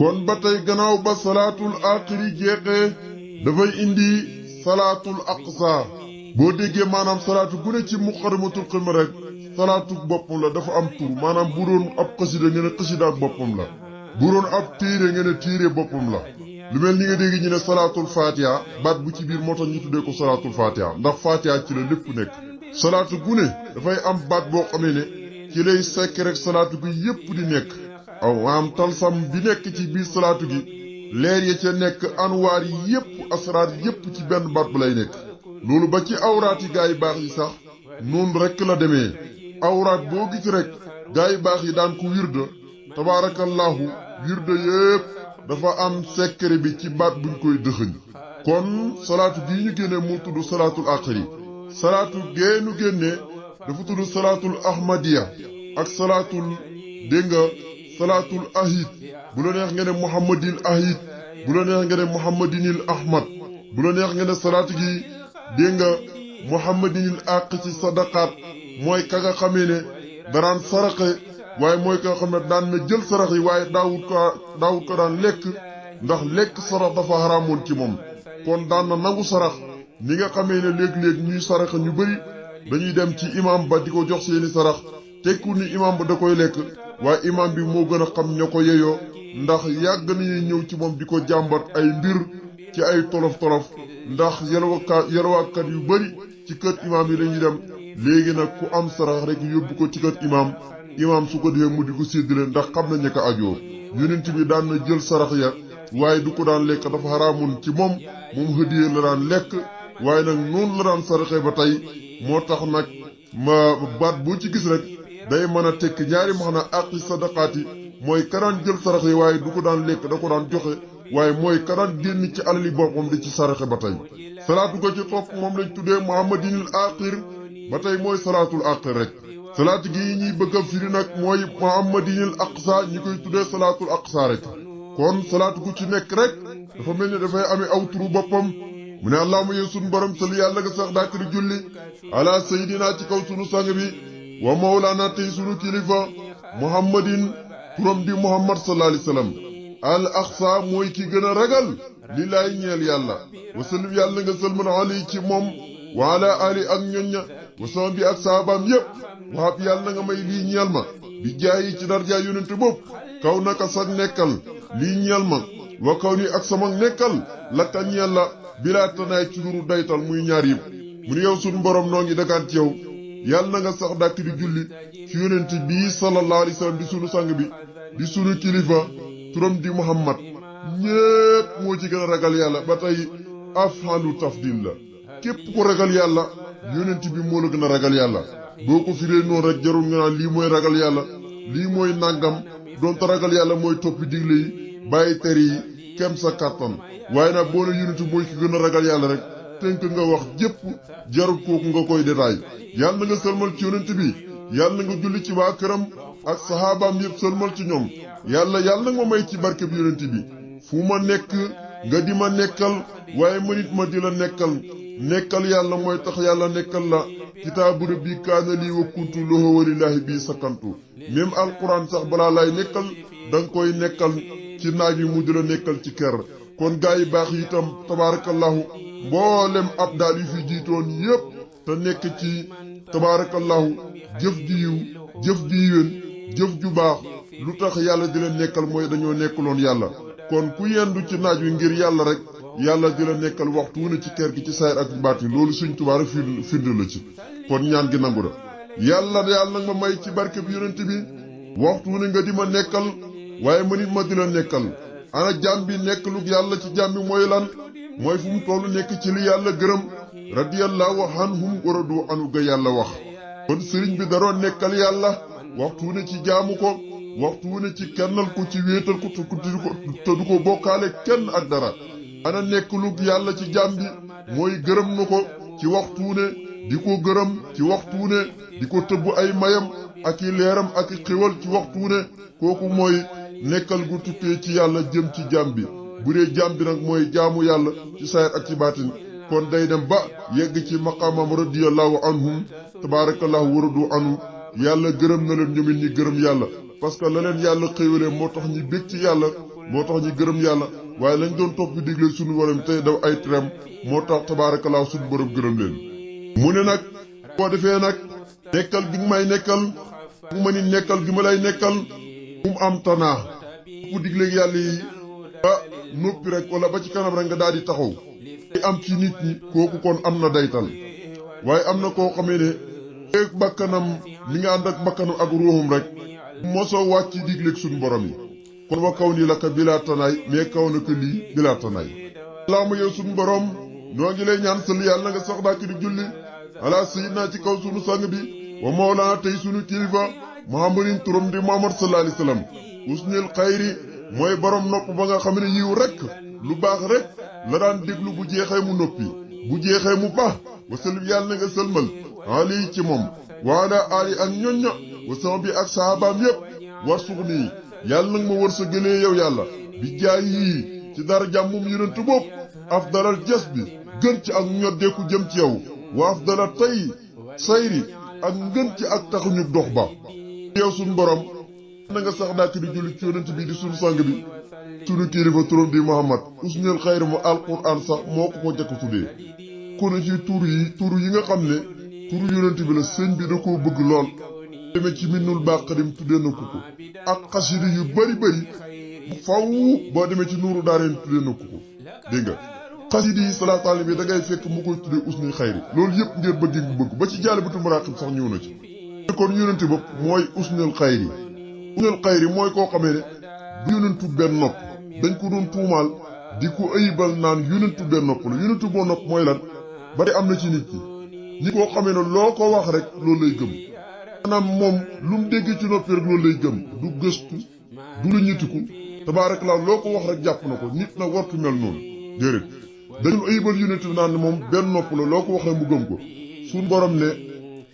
kon ba tey gannaaw ba salaatul aaxiri jeexee dafay indi salaatul aqsa boo déggee maanaam salaatu gu ne ci muqaddamatul xidma rek salaatu boppam la dafa am tur maanaam bu doon ab xasida nga ne xasida ak boppam la bu doon ab téere nga ne téere boppam la lu mel ni nga dégg ñu ne salaatul fatiha baat bu ci biir moo tax ñu tuddee ko salaatul fatiha ndax fatiha ci la lépp nekk salaatu gu ne dafay am baat boo xamee ne ci lay sekk rek salaatu gi yépp di nekk aw am talsam bi nekk ci biir salaatu gi leer ya ca nekk anwaar yi yépp asraar yépp ci benn baat bu lay nekk loolu ba ci awraat yi gaa yi baax yi sax noonu rekk la demee awraat boo gis rek gaa yi baax yi daan ko wirda tabaarakallahu wirda yépp dafa am secret bi ci baat buñ koy dëxëñ kon salaatu bii ñu génnee moo tudd salaatul aaxiri salaatu gee ñu génnee dafa tudd salaatul ahmadiya ak salaatul dégg nga salaatul ahid bu la neex nga ne muhammadil ahid bu la neex nga ne muhammadinil ahmad bu la neex nga ne salaatu gi dégg nga muhammadinil àq ci sadaqaat mooy ka nga xamee ne daraan saraxe waaye mooy ka nga xam ne daan na jël sarax yi waaye daawut ko daan lekk ndax lekk sarax dafa xaraamoon ci moom kon daan na nangu sarax ni nga xamee ne léeg-léeg ñuy saraxe ñu bëri dañuy dem ci imam ba di ko jox seeni sarax tekku ni imam ba da koy lekk waaye imam bi moo gën a xam ña ko yeyoo ndax yàgg nañuy ñëw ci moom di ko jàmbat ay mbir ci ay tolof-tolof ndax yalwaatkat yu bëri ci kër imam yi lañuy dem léegi nag ku am sarax rek yóbbu ko ci kër imam su ko defee mu di ko séddale ndax xam na ña ko ajoo yonent bi daan na jël sarax ya waaye du ko daan lekk dafa xaraamoon ci moom hëdiyee la daan lekk waaye nag noonu la daan saraxee ba tey moo tax nag ma baat boo ci gis rek day mën a tekki ñaari maxna àqi sadaqaati mooy ka daan jël sarax yi waaye du ko daan lekk da ko daan joxe waaye mooy ka daan génn ci alali boppam di ci saraxe ba tey salaatu ko ci topp moom lañ tuddee muhammadinil aaxir ba tey mooy salaatul aaxir rek salaatu gi ñuy bëgg a firi nag mooy muhammadinil aqsa ñi koy tuddee salaatul aqsa rek kon salaatu gu ci nekk rek dafa mel ni dafay amee aw turu boppam mu ne allahumma yow sunu borom sali yàlla nga sax dàkk di julli ala sayidina ci kaw sunu sang bi wa mawlaana tey sunu kilifa muhammadin turam di muhammad sallallahu alayhi wa sallam al aqsa mooy ki gën a ragal lillaay ñeel yàlla wa sallim yàlla nga sëlman ali ci moom wa ala ali ak ñoñña wa sama bi ak saabaam yépp waxab yàlla nga may lii ñeel ma bi jaayi ci darjaay yonente bopp kaw naka sag nekkal lii ñeel ma wa kaw ni ak sama nekkal lakka ñeel la bilaa tanaay ci luru daytal muy ñaar yëpp mu ne yow sunu borom noo ngi dagaan ci yow yàlla na nga sax dàkk di julli ci yonente bii sallallahu alayhi wa sallam di sunu sang bi di sunu kilifa turam di muhammad ñépp moo ci gën a ragal yàlla ba tey afhalu tafdil la képp ko ragal yàlla yonent bi moo la gën a ragal yàlla boo ko firee noonu rek jarul nga naan lii mooy ragal yàlla lii mooy nàngam doonte ragal yàlla mooy toppi digle yi bàyyi tere yi kem sa kàttan waaye nag boo ne yonent mooy ki gën a ragal yàlla rek tënk nga wax jépp jarul kooku nga koy détaay yàlla na nga sëlmal ci yonent bi yàlla na nga julli ci waa këram ak saxaabaam yëpp sëlmal ci ñoom yàlla na nga ma may ci barke bi yonent bi fu ma nekk nga di ma nekkal waaye ma nit ma di la nekkal yàlla mooy tax yàlla nekkal la kitaabu rabbi kaana lii wa kuntu lahu walillaahi bii sakantu même alquran sax balaa lay nekkal danga koy nekkal ci naaj wi mu di la nekkal ci kër kon gaa yi baax yi itam tabaarakallahu mboolem ab daal yu fi jiitoon yépp te nekk ci tabaarakallahu jëf ju yiw jëf ju yiwén jëf ju baax lu tax yàlla di leen nekkal mooy dañoo nekkaloon yàlla kon ku yendu ci naaj wi ngir yàlla rek yàlla di la nekkal waxtu wu ne ci kër gi ci saayir ak baati loolu Sëñ Tuubaa rek firnde la ci kon ñaan gi nangu na yàlla nag ma may ci barke bi yonent bi waxtu wu ne nga di ma nekkal waaye ma nit ma di la nekkal ana jaam bi nekkalu yàlla ci jaam bi mooy lan mooy fu mu tollu nekk ci li yàlla gërëm radiyallahu anhum wa radu anhu ga yàlla wax kon sëriñ bi daroon nekkal yàlla waxtu wu ne ci jaamu ko waxtu wu ne ci kennal ko ci wéetal ko te du ko bokkaale kenn ak dara ana nekk lu yàlla ci jaam bi mooy gërëm na ko ci waxtu wu ne di ko gërëm ci waxtu wu ne di ko tëbb ay mayam ak i leeram ak i xéwal ci waxtu wu ne kooku mooy nekkal gu tukkee ci yàlla jëm ci jaam bi bu dee jaam bi nag mooy jaamu yàlla ci saayir ak ci baatin kon day dem ba yegg ci maqaamam radiyallahu anhum tabaarakallahu waradu anhu yàlla gërëm na leen ñoomit ñi gërëm yàlla parce que la leen yàlla xéewalee moo tax ñi bég ci yàlla moo tax ñi gërëm yàlla waaye lañ doon topp di digle suñu borom tey daw ay trem moo tax tabaarakallaa suñu borom gërëm leen mu ne nag boo defee nag nekkal gi nga may nekkal bu ma ni nekkal gi ma lay nekkal mu am tanaa ku digleeg yàlla yi ba noppi rek wala ba ci kanam rek nga daal di taxaw di am ci nit ñi kooku kon am na daytal waaye am na koo xamee ne léegi bakkanam mi nga ànd ak bakkanam ak ruuxum rek mosoo wàcc ci digleeg suñu borom yi kon wa kaw nii la ka bilaa tanaay mais kaw na ko lii bilaa tanaay laamu yow suñu borom noo ngi lay ñaan sël yàlla na nga sax daaki di julli ala sayyidina ci kaw sunu sang bi wa mawlana tey sunu kilifa muhammadin turam di muhammad sallallahu alayhi wasallam usnil xayri mooy borom nopp ba nga xam ne yiw rek lu baax rek la daan déglu bu jeexee mu noppi bu jeexee mu baax wa sëlm yàlla na nga sëlmal ali ci moom waala ali ak ñoñña wa sama bi ak saabaam yépp war suux nii yàlla nag ma war sa gëlee yow yàlla bi jaay yii ci dara jàmmum yonent bopp afdalal jas bi gën ci ak ñoddeeku jëm ci yow wa afdala tay sayri ak ngën ci ak taxuñu dox ba yow suñ borom na nga sax dàkk di julli ci yonent bi di suñu sang bi sunu kilifa turam di Muhammad usnul xayri mu alquran sax moo ko jëkk tuddee kon ci tur yi nga xam ne turu yonent bi la sëñ bi da koo bëgg lool demee ci Minanul Baqadim tuddee na ko ak xasida yu bari bu faw boo demee ci Nuuru Daarayni tuddee na ko dégg nga xasida yi salaatu alayhi bi da ngay fekk mu koy tuddee usnul xayri loolu yëpp ngir bëgg ba ci Jaalibatul Maraqib sax ñëw na ci kon yonent bopp mooy usnul xayri mooy koo xamee ne du yonentu benn nopp dañ ko doon tuumaal di ko ayibal naan yonentu benn nopp la yonentu boo nopp mooy lan bari am na ci nit ñi koo xamee ne loo ko wax rek loolu lay gëm maanaam moom lu mu dégg ci noppi rek loolu lay gëm du gëstu du lu ñitiku tabaarakallaa loo ko wax rek jàpp na ko nit na wartu mel noonu déedéet dañu ayibal yonent bi naan ne moom benn nopp la loo ko waxee mu gëm ko suñ borom ne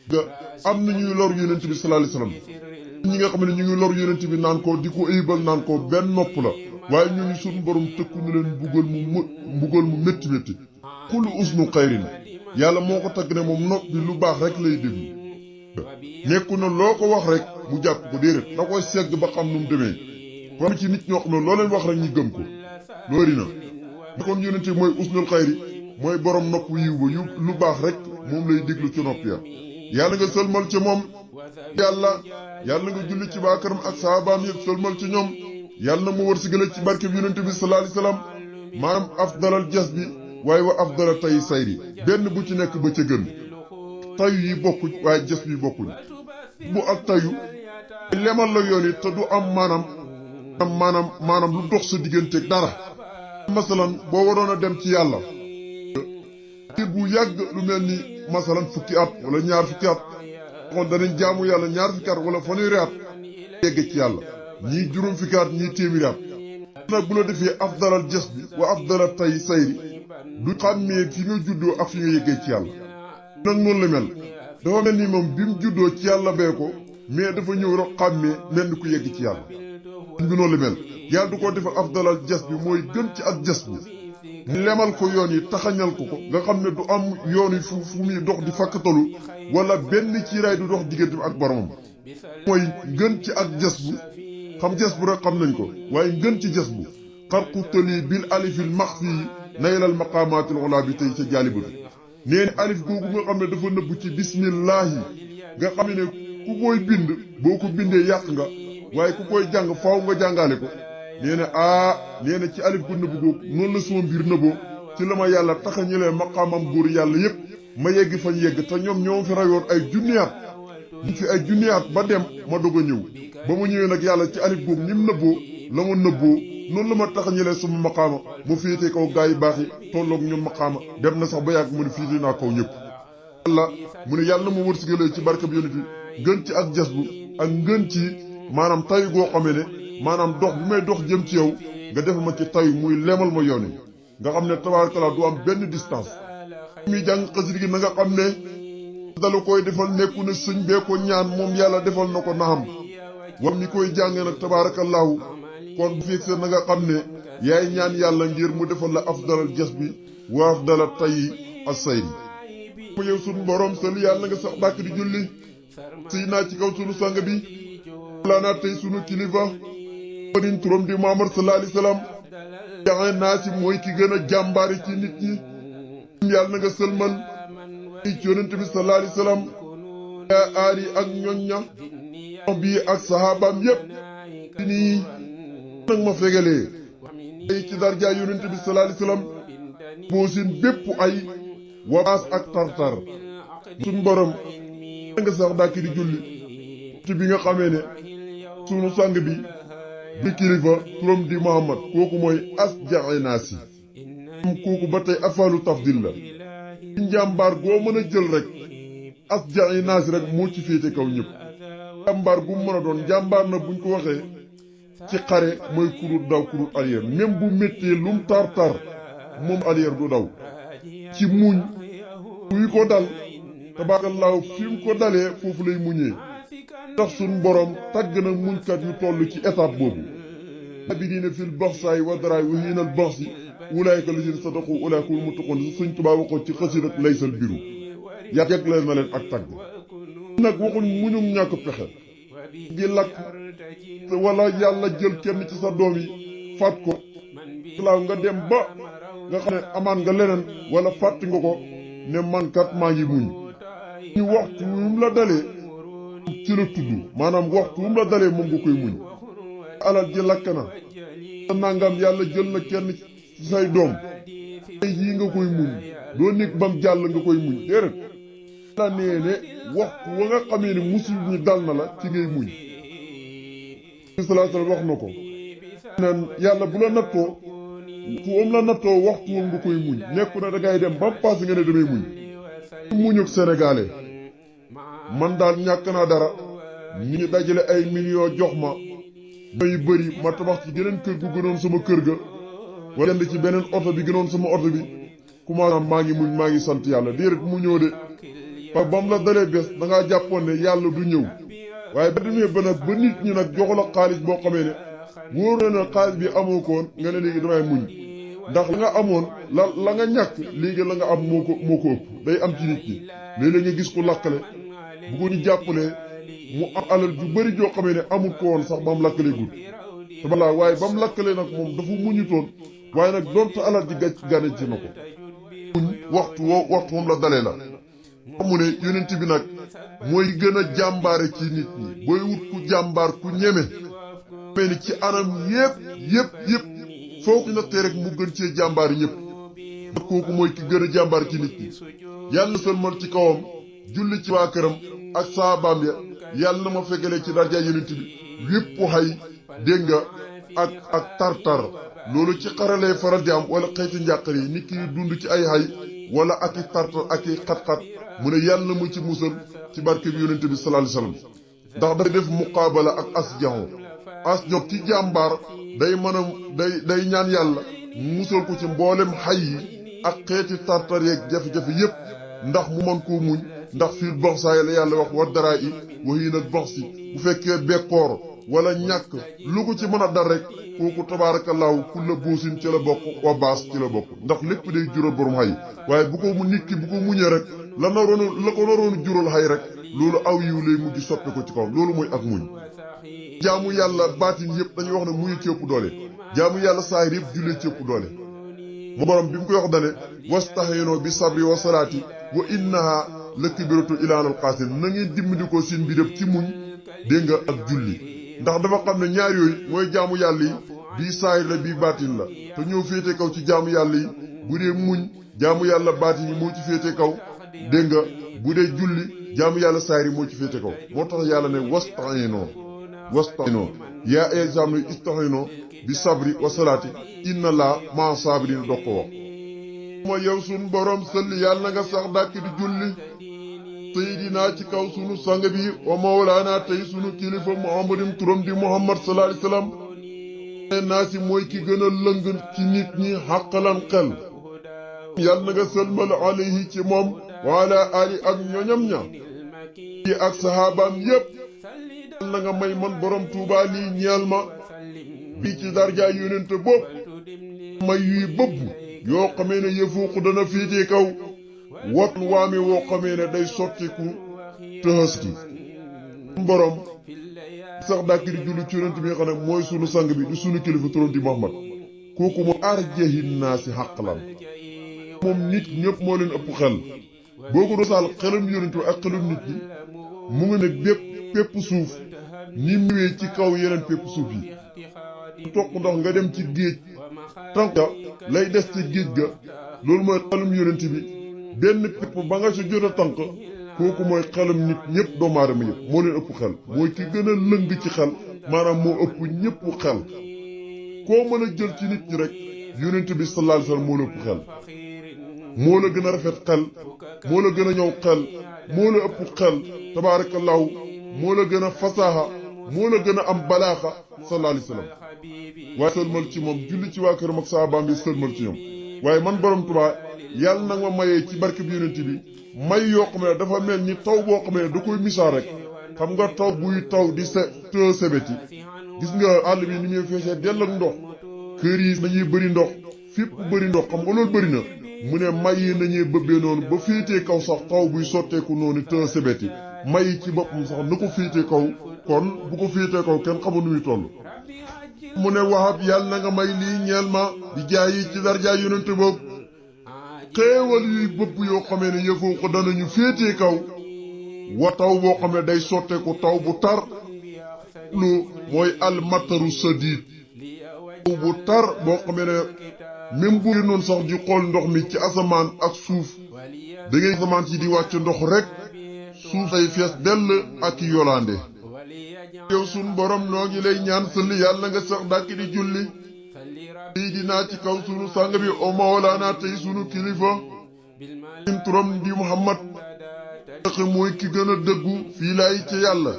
nga am na ñuy lor yonent bi sallallahu alayhi wasallam ñi nga xam ne ñu ngi lor yonent bi naan ko di ko ayibal naan ko benn nopp la waaye ñu ngi suñ borom tëkku na leen mbugal mu métti kullu usnu xayrin yàlla moo ko tagg ne moom nopp bi lu baax rek lay déglu nekku na loo ko wax rek mu jàpp ko déedéet da koy segg ba xam nu mu demee kon ci nit ñoo xam ne loo leen wax rek ñu gëm ko loori na kon yonent mooy usnul xayri mooy borom nopp yiw ba yu lu baax rek moom lay déglu ci nopp ya yàlla nga sëlmal ci moom yàlla nga julli ci baakaram ak saabaam yëpp sëlmal ci ñoom yàlla na mu war si gëla ci barke bi yonent bi sallallahu alayhi wasallam maanaam afdalal jas bi waaye wa afdala tay sayri benn bu ci nekk ba ca gën tayu yi bokkuñ waaye jas bi bokkuñ bu ak tayu lemal la yoon it te du am maanaam lu dox sa digganteeg dara masalan boo waroon a dem ci yàlla diir bu yàgg lu mel ni masalan fukki at wala ñaar fukki at kon danañ jaamu yàlla ñaar fukki at wala fanweeri at yegg ci yàlla ñii juróom fukki at ñii téeméeri at nag bu la defee afdalal jas bi wa afdala tay sayri du xàmmee fi nga juddoo ak fi nga yeggee ci yàlla nag noonu la mel dafa mel ni moom bi mu juddoo ci yàlla bee ko mais dafa ñëw rek xàmmee mel ni ku yegg ci yàlla bi noonu la mel yàlla du ko defal afdalal jas bi mooy gën ci ak jas bi lemal ko yoon yi taxañal ko nga xam ne du am yoon yi fu muy dox di fakkatalu wala benn ciiraay du dox diggante ak boromam mooy ngën ci ak jas bu xam jas bu rek xam nañ ko waaye ngën ci jas bu xarqutali bil alifil maxfi naylal maqaamaatil ulaa bi tey ca jaalibatu nee na alif googu nga xam ne dafa nëbb ci bismillahi nga xam ne ku koy bind boo ko bindee yàq nga waaye ku koy jàng faaw nga jàngaale ko nee na ci alif gu nëbb googu noonu la sama mbir nëbboo ci la ma yàlla taxañalee maqaamam góor yàlla yépp ma yegg fañ yegg te ñoom fi rayoon ay junniyaat ñu fi ay junniyaat ba dem ma dog a ñëw ba mu ñëwee nag yàlla ci alif googu nim nëbboo la ma nëbboo noonu la ma taxañalee sama maqaama mu féete kaw gaa yi baax yi tolloog ñoom maqaama dem na sax ba yàgg mu ne féete naa kaw ñëpp yàlla na ma wërsëgalee ci barke bi yonent bi ngën ci ak jas bu ak ngën ci maanaam tayu goo xamee ne maanaam dox bi may dox jëm ci yow nga defal ma ci tayu muy lemal ma yoon yi nga xam ne tabaarakallaa du am benn distance muy jàng xasida gi na nga xam ne dalu koy defal nekku ne sëñ bee ko ñaan moom yàlla defal na ko naxam war mi koy jàngee nag tabaarakallaahu kon bu fekk na nga xam ne yaay ñaan yàlla ngir mu defal la afdalal jas bi wa afdala tayi as-sayri mu yow sunu borom sël yàlla nga sax bàkk di julli siy naa ci kaw sunu sang bi lana tey sunu kilifa din turam di Muhammad sallallahu alayhi wasallam jaxe naa si mooy ki gën a jàmbaare ci nit ñi yàlla na nga sëlmal ci yonent bi sallallahu alayhi wasallam yaa aali ak ñoñ ña bi ak sahabaam yépp ci nii nag ma fegalee ay ci darja yonent bi sallallahu alayhi wasallam boo seen bépp ay wabaas ak tartar suñ borom nga sax dàkki di julli ci bi nga xamee ne sunu sang bi di kilifa turam di Muhammad kooku mooy asja'i naasi kooku ba tey afalu tafdil la ci njàmbaar goo mën a jël rek asja'i naasi rek moo ci féete kaw ñëpp jàmbaar gu mën a doon jàmbaar na buñ ko waxee ci xare mooy kurut daw kurut arrière même bu méttee lum tar moom arrière du daw ci muñ kuy ko dal tabaarakallaahu fi mu ko dalee foofu lay muñee tax suñ borom tagg na muñkat yu toll ci étape boobu abidina fil baxsaay wa daraay wa hiinal baxsi ulaayka lazina sadaqu ulaayka hum muttaqun Sëñ Tuubaa waxoon ci xasida laysal biru jagleel na leen ak tagg nag waxuñ muñum ñàkk pexe di lakk wala yàlla jël kenn ci sa doom yi faat ko laaw nga dem ba nga xam ne amaan nga leneen wala fàtt nga ko ne mankat maa ngi muñ ñu waxtu wum la dalee ci la tudd maanaam waxtu wum la dalee moom nga koy muñ alal ji lakk na sa nangam yàlla jël na kenn ci say doom tey yii nga koy muñ doo nekk bam jàll nga koy muñ déedéet la nee ne waxtu wa nga xamee ne musib ñi dal na la ci ngay muñ sallallahu alayhi wasallam wax na ko neen yàlla bu la nattoo fu am la nattoo waxtu wam nga koy muñ nekku na dangay dem ba paase nga ne damay muñ muñuk sénégalais man daal ñàkk naa dara ñu ngi dajale ay millions jox ma yu bëri ma tabax ci geneen kër gu gënoon sama kër ga wala jënd ci beneen oto bi gënoon sama oto bi commencé maa ngi muñ maa ngi sant yàlla déedéet mu ñëw de parce que ba mu la dalee bés da ngaa jàppoon ne yàlla du ñëw waaye ba demee ba nag ba nit ñi nag jox la xaalis boo xamee ne wóor na ne xaalis bi amoo ko woon nga ne léegi damay muñ ndax la nga amoon la nga ñàkk léegi la nga am moo ko ëpp day am ci nit ñi léeg-léeg nga gis ko lakkale bu ko ñu jàppalee mu am alal ju bëri joo xamee ne amul ko woon sax ba mu lakkalee gud tabalaa waaye ba mu lakkalee nag moom dafa muñutoon waaye nag doonte alal ji gane ci na ko muñ waxtu moom la dalee la mu ne yonent bi nag mooy gën a jàmbaare ci nit ñi booy wut ku jàmbaar ku ñeme mais ni ci anam yépp foo ko nattee rek mu gën cee jàmbaar ñëpp kooku mooy ki gën a jàmbaar ci nit ñi yàlla sëlmal ci kawam julli ci waa këram ak saabaam ya yàlla na ma fekkelee ci darja yonent bi wépp xay dégg nga ak tartar loolu ci xaralee faral di am wala xeeti njàqare yi nit ki dund ci ay xay wala ak i tartar ak i xat-xat mu ne yàlla na mu ci musal ci barke bi yonent bi sallallahu alayhi wasallam ndax dafay def muqaabala ak asjaxu ci jàmbaar day mën a day ñaan yàlla musal ko ci mboolem xay yi ak xeeti tartar yeeg jafe-jafe yépp ndax mu mën koo muñ ndax fii box saa la yàlla wax war daraa i waxii nag box si bu fekkee bekkoor wala ñàkk lu ko ci mën a dar rek kooku tabaarakallaahu kulla buusin ci la bokk wa baas ci la bokk ndax lépp day jural borom xay waaye bu ko nit ki bu ko muñee rek la ko naroon jural xay rek loolu aw yiw lay mujj soppe ko ci kaw loolu mooy ak muñ jaamu yàlla baatin yëpp dañuy wax ne muñu ci ëpp doole jaamu yàlla saahir yëpp jullee ci ëpp doole mu borom bi mu koy wax dane wastaxiinoo bi sabri wa salaati wa innaha la kibiratu ilaanal xaasin na ngeen dimbali ko seen mbir yëpp ci muñ dégg nga ak julli ndax dafa xam ne ñaar yooyu mooy jaamu yàlla yi bii saahir la bii baatin la te ñoo féete kaw ci jaamu yàlla yi bu dee muñ jaamu yàlla baatin yi moo ci féete kaw dégg nga bu dee julli jaamu yàlla saahir yi moo ci féete kaw moo tax yàlla ne wastaxiinoo yaa exemple istaxiinoo bi sabri wa salaati inna laa maa saabiriin dox ko wax ma yow sun borom sëlli yàlla na nga sax dàkk di julli sayidina ci kaw sunu sang bi wa mawlaana tey sunu kilifa muhammadin turam di muhammad sallallahu alayhi wasallam naa si mooy ki gën a lëng ci nit ñi xàqalan xel yàlla na nga sëlmal alayhi ci moom wa ala ali ak ñoñam ña yi ak sahabaam yépp yàlla na nga may man borom tuubaa lii ñeel ma bii ci darja yonent bopp may yuy bëbb yoo xamee ne yëfuuqu dana féetee kaw wat waame woo xamee ne day sottiku tëhës ki borom sax dàkk di julli ci yonent bi nga xam ne mooy sunu sang bi di sunu kilifa turam di Muhammad kooku moom arjahin naasi xaqlan moom nit ñëpp moo leen ëpp xel boo ko dosaal xelum yonent bi ak xelum nit ñi mu ngi ne pépp suuf ni mu ñëwee ci kaw yeneen pépp suuf yi toq ndox nga dem ci géej tànk lay des ci géej ga loolu mooy xelum yonent bi benn pépp ba nga ci jot a tànk kooku mooy xelum nit ñëpp doomu aadama yëpp moo leen ëpp xel mooy ki gën a lëng ci xel maanaam moo ëpp ñëpp xel koo mën a jël ci nit ñi rek yonent bi sallallahu alayhi wasallam moo la ëpp xel moo la gën a rafet xel moo la gën a ñëw xel moo la ëpp xel tabaarakallaahu moo la gën a fasaaxa moo la gën a am balaaxa sallallahu alayhi wasallam waaye sëlmal ci moom julli ci waa këram ak saabaam bi sëlmal ci ñoom waaye man borom Tuubaa yàlla nag ma mayee ci barke bi yonent bi may yoo xam ne dafa mel ni taw boo xam ne da koy misaal rek xam nga taw buy taw di sebeti gis nga àll bi ni muy feesee dell ak ndox kër yi nañuy bëri ndox fépp bëri ndox xam nga loolu bëri na mu ne may yi nañuy bëbbee noonu ba féetee kaw sax taw buy sotteeku noonu te sebeti may yi ci boppam sax na ko féetee kaw kon bu ko féetee kaw kenn xamul nu muy toll mu ne waxab yàlla na nga may lii ñeel ma di jaay yi ci darjaay yonente boobu xéewal yuy bëbb yoo xamee ne yëfoo ko danañu féetee kaw wa taw boo xam ne day sotteeku taw bu tar lu mooy almataru sadiid taw bu tar boo xamee ne même bu noonu sax di xool ndox mi ci asamaan ak suuf da ngay asamaan ci di wàcc ndox rek suuf ay fees dell ak yolaande yow sun borom noo ngi lay ñaan sëlli yàlla nga sax dàkk di julli lii dinaa ci kaw sunu sang bi o mawlaana tey sunu kilifa im turam di Muhammad mooy ki gën a dëggu fii laay ci yàlla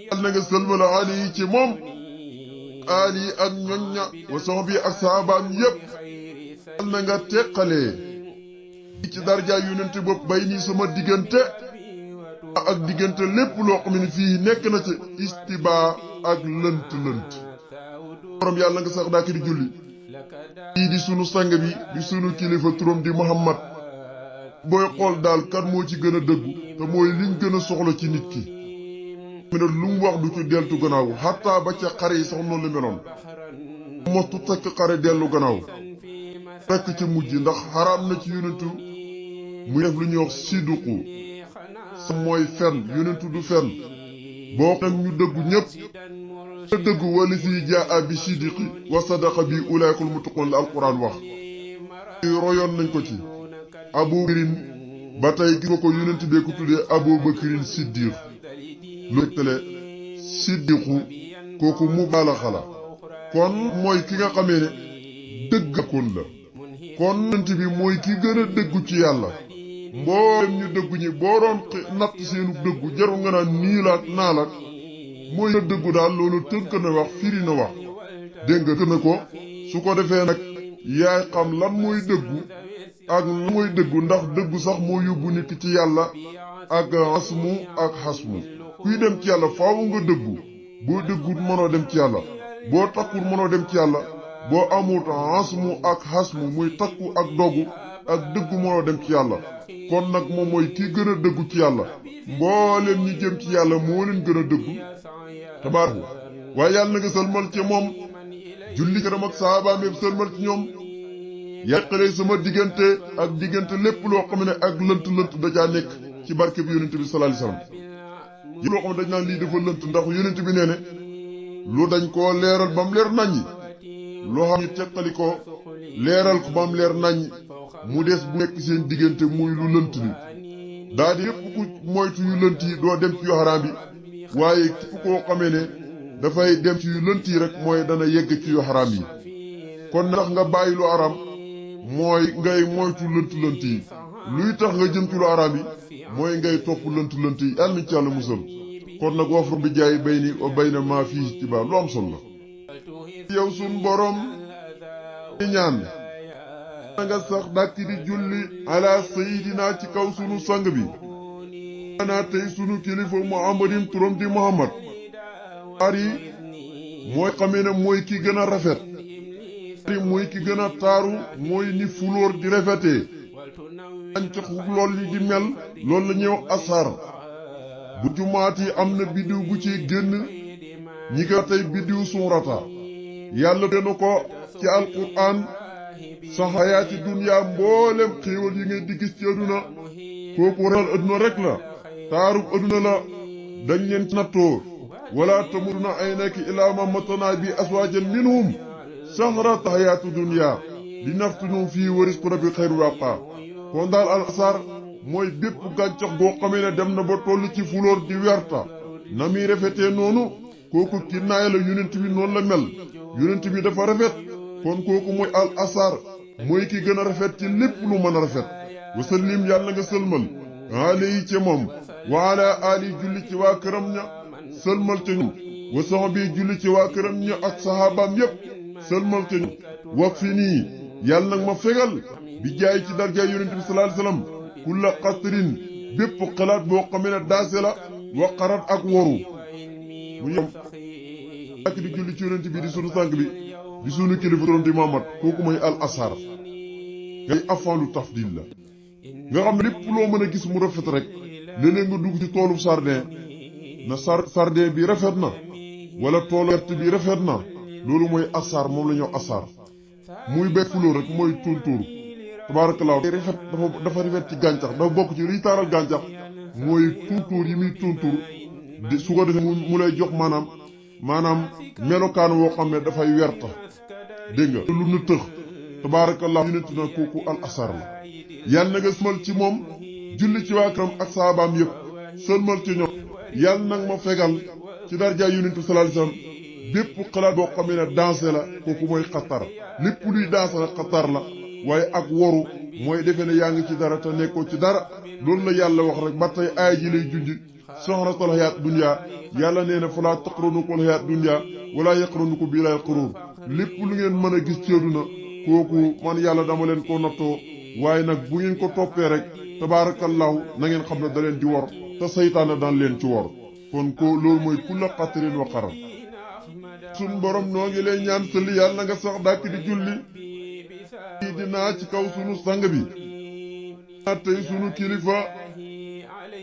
yàlla na nga sëlmala ali yi ci moom ali ak ñoñña wa soxbi ak saabaam yépp yàlla na nga teqalee ci darja yonente bopp bay nii sama diggante ak diggante lépp loo xam ne fii nekk na ci istibaa ak lënt borom yàlla nga sax daak di julli kii di sunu sang bi di sunu kilifa turam di Muhammad booy xool daal kan moo ci gën a dëggu te mooy liñ gën a soxla ci nit ki mu ne lu mu wax du ci deltu gannaaw xataa ba ca xare yi sax noonu la meloon mostu takk xare dellu gannaaw rekk ca mujj ndax xaraam na ci yonentu muy def lu ñuy wax siduqu sa mooy fen yonentu du fen boo nag ñu dëggu ñépp te dëggu wala si jaa bi sidiqi wa sadaqa bi ulaykul muttaqun la alquran wax royoon nañ ko ci Abu Bakrin ba tey gis nga ko yonent bee ko tuddee Abu Bakrin siddiq lu tele siddiqu kooku mubaalaxa la kon mooy ki nga xamee ne dëggakoon la kon yonent bi mooy ki gën a dëggu ci yàlla mboolem ñu dëggu ñi boo doon natt seenu dëggu jarul nga naan nii la ak naa la mooy na dëggu daal loolu tënk na wax firi na wax dégg nga na ko su ko defee nag yaay xam lan mooy dëggu ak lan mooy dëggu ndax dëggu sax moo yóbbu nit ci yàlla ak asmu ak xasmu kuy dem ci yàlla faawu nga dëggu boo dëggut mënoo dem ci yàlla boo takkul mënoo dem ci yàlla boo amut asmu ak xasmu muy takku ak dogu ak dëggu mënoo dem ci yàlla kon nag moom mooy kii gën a dëggu ci yàlla mbooleem ñi jëm ci yàlla moo leen gën a dëggu tabaaraku waaye yàlla na nga sëlmal ci moom julli këram ak saabaam yëpp sëlmal ci ñoom yàqalee sama diggante ak diggante lépp loo xam ne ak lënt da caa nekk ci barke bi yonent bi sallallahu alayhi wasallam yi loo xam ne dañ naan lii dafa lënt ndax yonent bi nee ne lu dañ koo leeral ba mu leer naññi loo xam ne teqali ko leeral ko ba mu leer naññi mu des bu nekk seen diggante muy lu lënt ni daa di yépp ku moytu yu lënt yi doo dem ci yu xaraam yi waaye képp koo xamee ne dafay dem ci yu lënt yi rek mooy dana yegg ci yu xaraam yi kon ndax nga bàyyi lu xaraam mooy ngay moytu lënt yi luy tax nga jëm ci lu xaraam yi mooy ngay topp lënt yi yàlla nañ ci yàlla musal kon nag wafru bi jaay bayni wa bayna maa fii ijtibaar lu am solo la yow sun borom ñaan nga sax dàkk di julli ala sayidina ci kaw sunu sang bi ana tey sunu kilifa muhammadin turam di muhammad ari mooy xamee ne mooy ki gën a rafet ari mooy ki gën a taaru mooy ni fulóor di rafetee gàncax lool li di mel loolu la ñuy wax asar bu jumaat yi am na biddiw bu ci génn ñi ko tey biddiw suurata yàlla dena ko ci alquran sa xayaati dunya mboolem xéewal yi ngay di gis ci aduna kooku real aduna rek la taarub aduna la dañ leen ci nattoo wala tamuruna aynaki ilaa ma matana bi aswaajan minhum sahrata xayaatu dunya li naftinum fii wa risqu rabbi xayru waqa kon daal al asar mooy bépp gàncax goo xamee ne dem na ba toll ci fulóor di werta na muy rafetee noonu kooku kinnaay la yonent bi noonu la mel yonent bi dafa rafet kon kooku mooy al asar mooy ki gën a rafet ci lépp lu mën a rafet wasallim yàlla nga sëlmal alayhi ca moom wa ala ali julli ci waa këram ña sëlmal ca ñu wa sahbi julli ci waa këram ña ak sahabaam yépp sëlmal ca ñu wax fi nii yàlla nag ma fegal bi jaay ci darja yonent bi sallallahu alayhi wasallam kulla qatrin bépp xalaat boo xamee ne daase la wa qarat ak woru mu yem ak di julli ci yonent bi di sunu sànq bi di sunu kilifa doon di Muhammad kooku mooy al asar ngay afalu tafdil la nga xam ne lépp loo mën a gis mu rafet rek léeg-léeg nga dugg ci toolu sardin na sardin bi rafet na wala toolu gerte bi rafet na loolu mooy asar moom la ñuy wax asar muy béy fulóor rek mooy tóortóor tabaarakallaa rafet dafa rafet ci gàncax dafa bokk ci liy taaral gàncax mooy tóortóor yi muy tóortóor di su ko defee mu lay jox maanaam melokaan woo xam ne dafay werta dégg nga lu nu tëx tabaarakallaa yonent na kooku al asar la yàlla na nga sëlmal ci moom julli ci waa këram ak saabaam yëpp sëlmal ci ñoom yàlla nag ma fegal ci darja yonent sallallahu alayhi wasallam bépp xalaat boo xamee ne dansé la kooku mooy xatar lépp luy dansé la xatar la waaye ak woru mooy defee ne yaa ngi ci dara te nekkoo ci dara loolu la yàlla wax rek ba tey aaya ji lay junj soxratal hayaat dunya yàlla nee na falaa taqranukum hayaat dunya wala yaqranukum bil qurur lépp lu ngeen mën a gis ci àdduna kooku man yàlla dama leen ko nattoo waaye nag bu ngeen ko toppee rek tabaarakallahu na ngeen xam ne da leen di wor te saytaane daan leen ci wor kon ko loolu mooy kulla qatrin wa qarar sun borom noo ngi lay ñaan sëli yàlla na nga sax dàkk di julli dinaa ci kaw sunu sang bi tey sunu kilifa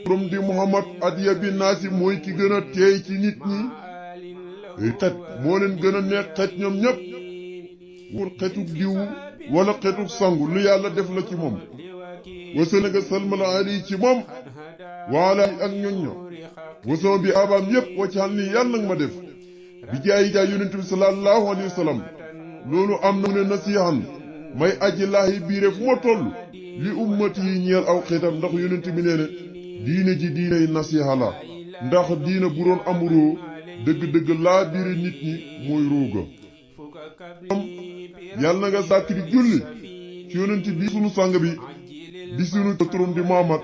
borom di Muhammad adiya bi naasi mooy ki gën a teey ci nit ñi xet moo leen gën a neex xet ñoom ñépp wul xetuk diw wala xetuk sangu lu yàlla def la ci moom wasal nga salmal ali ci moom waala ak ñoñ ño wasama bi abaam yépp waccaal ni yàlla nag ma def bi jaayi jaay yonent bi sallallahu alayhi wa sallam loolu am na ne nasihan may aji laahi biire fu ma toll li ummati yi ñeel aw xeetam ndax yonent bi nee ne diine ji diiney nasiha la ndax diine bu doon am roo dëgg-dëgg laa biire nit ñi mooy rooga yàlla na nga sàkk di julli ci yonent bi sunu sang bi di sunu turum di Muhammad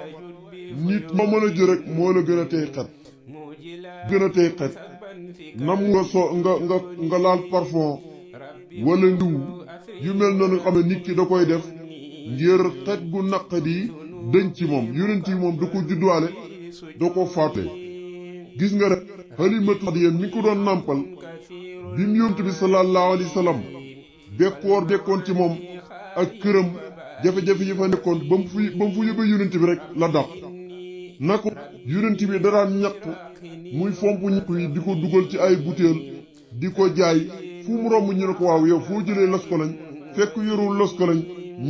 nit moo mën a jë rek moo la gën a tey xet nam nga laal parfum wala ndiw yu mel noonu xam ne nit ki da koy def ngir xet gu naqadi dëñ ci moom yonent yi moom da ko judduwaale da ko faate gis nga rek Halimatu Sadiya mi ko doon nàmpal bi mu yonent bi sallallahu alayhi wa sallam bekkoor dekkoon ci moom ak këram jafe-jafe yi fa nekkoon ba mu fu yóbbee yonent bi rek la dàq na ko yonent bi daraan ñaq muy fomp ñaq yi di ko dugal ci ay butéel di ko jaay fu mu romb ñu ne ko waaw yow foo jëlee los ko lañ fekk yorul los ko lañ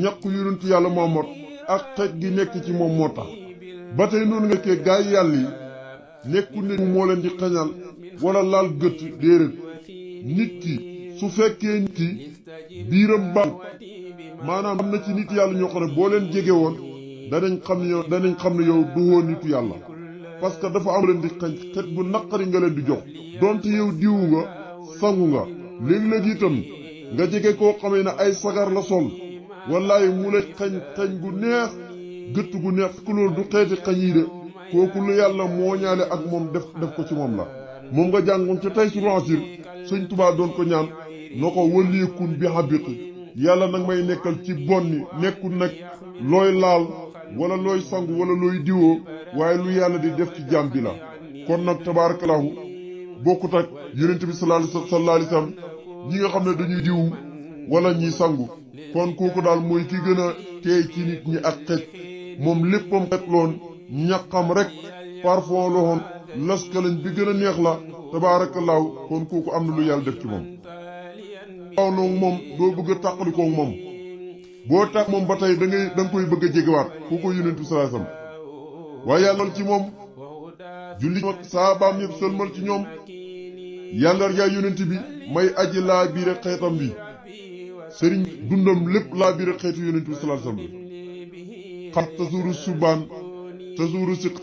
ñaq yonent yàlla Muhammad ak xej gi nekk ci moom moo tax ba tey noonu nga kee gaay yàlla yi nekku ne moo leen di xañal wala laal gët déedéet nit ki su fekkee nit ki biiram baax maanaam am na ci nit yàlla ñoo xam ne boo leen jege woon danañ xam ne yow du woon nitu yàlla parce que dafa am leen di xañ xet bu naqari nga leen di jox donte yow diwu nga sangu nga léeg-léeg itam nga jege koo xamee ne ay sagar la sol wallaay mu lay xañ gu neex gëtt gu neex ku loolu du xeeti xañ yi de kooku lu yàlla moo ñaale ak moom def ko ci moom la moom nga jàngoon ca tey su rancir sëñ Tuubaa doon ko ñaan na ko waliikun bi habiqi yàlla nag may nekkal ci bonni nekkul nag looy laal wala looy sangu wala looy diwoo waaye lu yàlla di def ci jaam bi la kon nag tabaarakallahu bokkut ak yonent bi sallallahu alayhi wasallam ñi nga xam ne dañuy diw wala ñiy sangu kon kooku daal mooy ki gën a teey ci nit ñi ak xej moom léppam xet loon ñaqam rek parfum loxoon laskalañ bi gën a neex la tabaarakallaahu kon kooku am na lu yàlla def ci moom waaw noonu moom doo bëgg a tàqalikoog moom boo tax moom ba tey da nga koy bëgg a jégewaat kooku yonent bi sallallahu alayhi wasallam waaye yàlla ci moom julli ak saabaam yëpp sëlmal ci ñoom yàlla yaa yonent bi may aji laa biire xeetam bi sëriñ dundam lépp laa biire xeetu yonent bi sallallahu alayhi wasallam xam tasuru subaan tasuru siq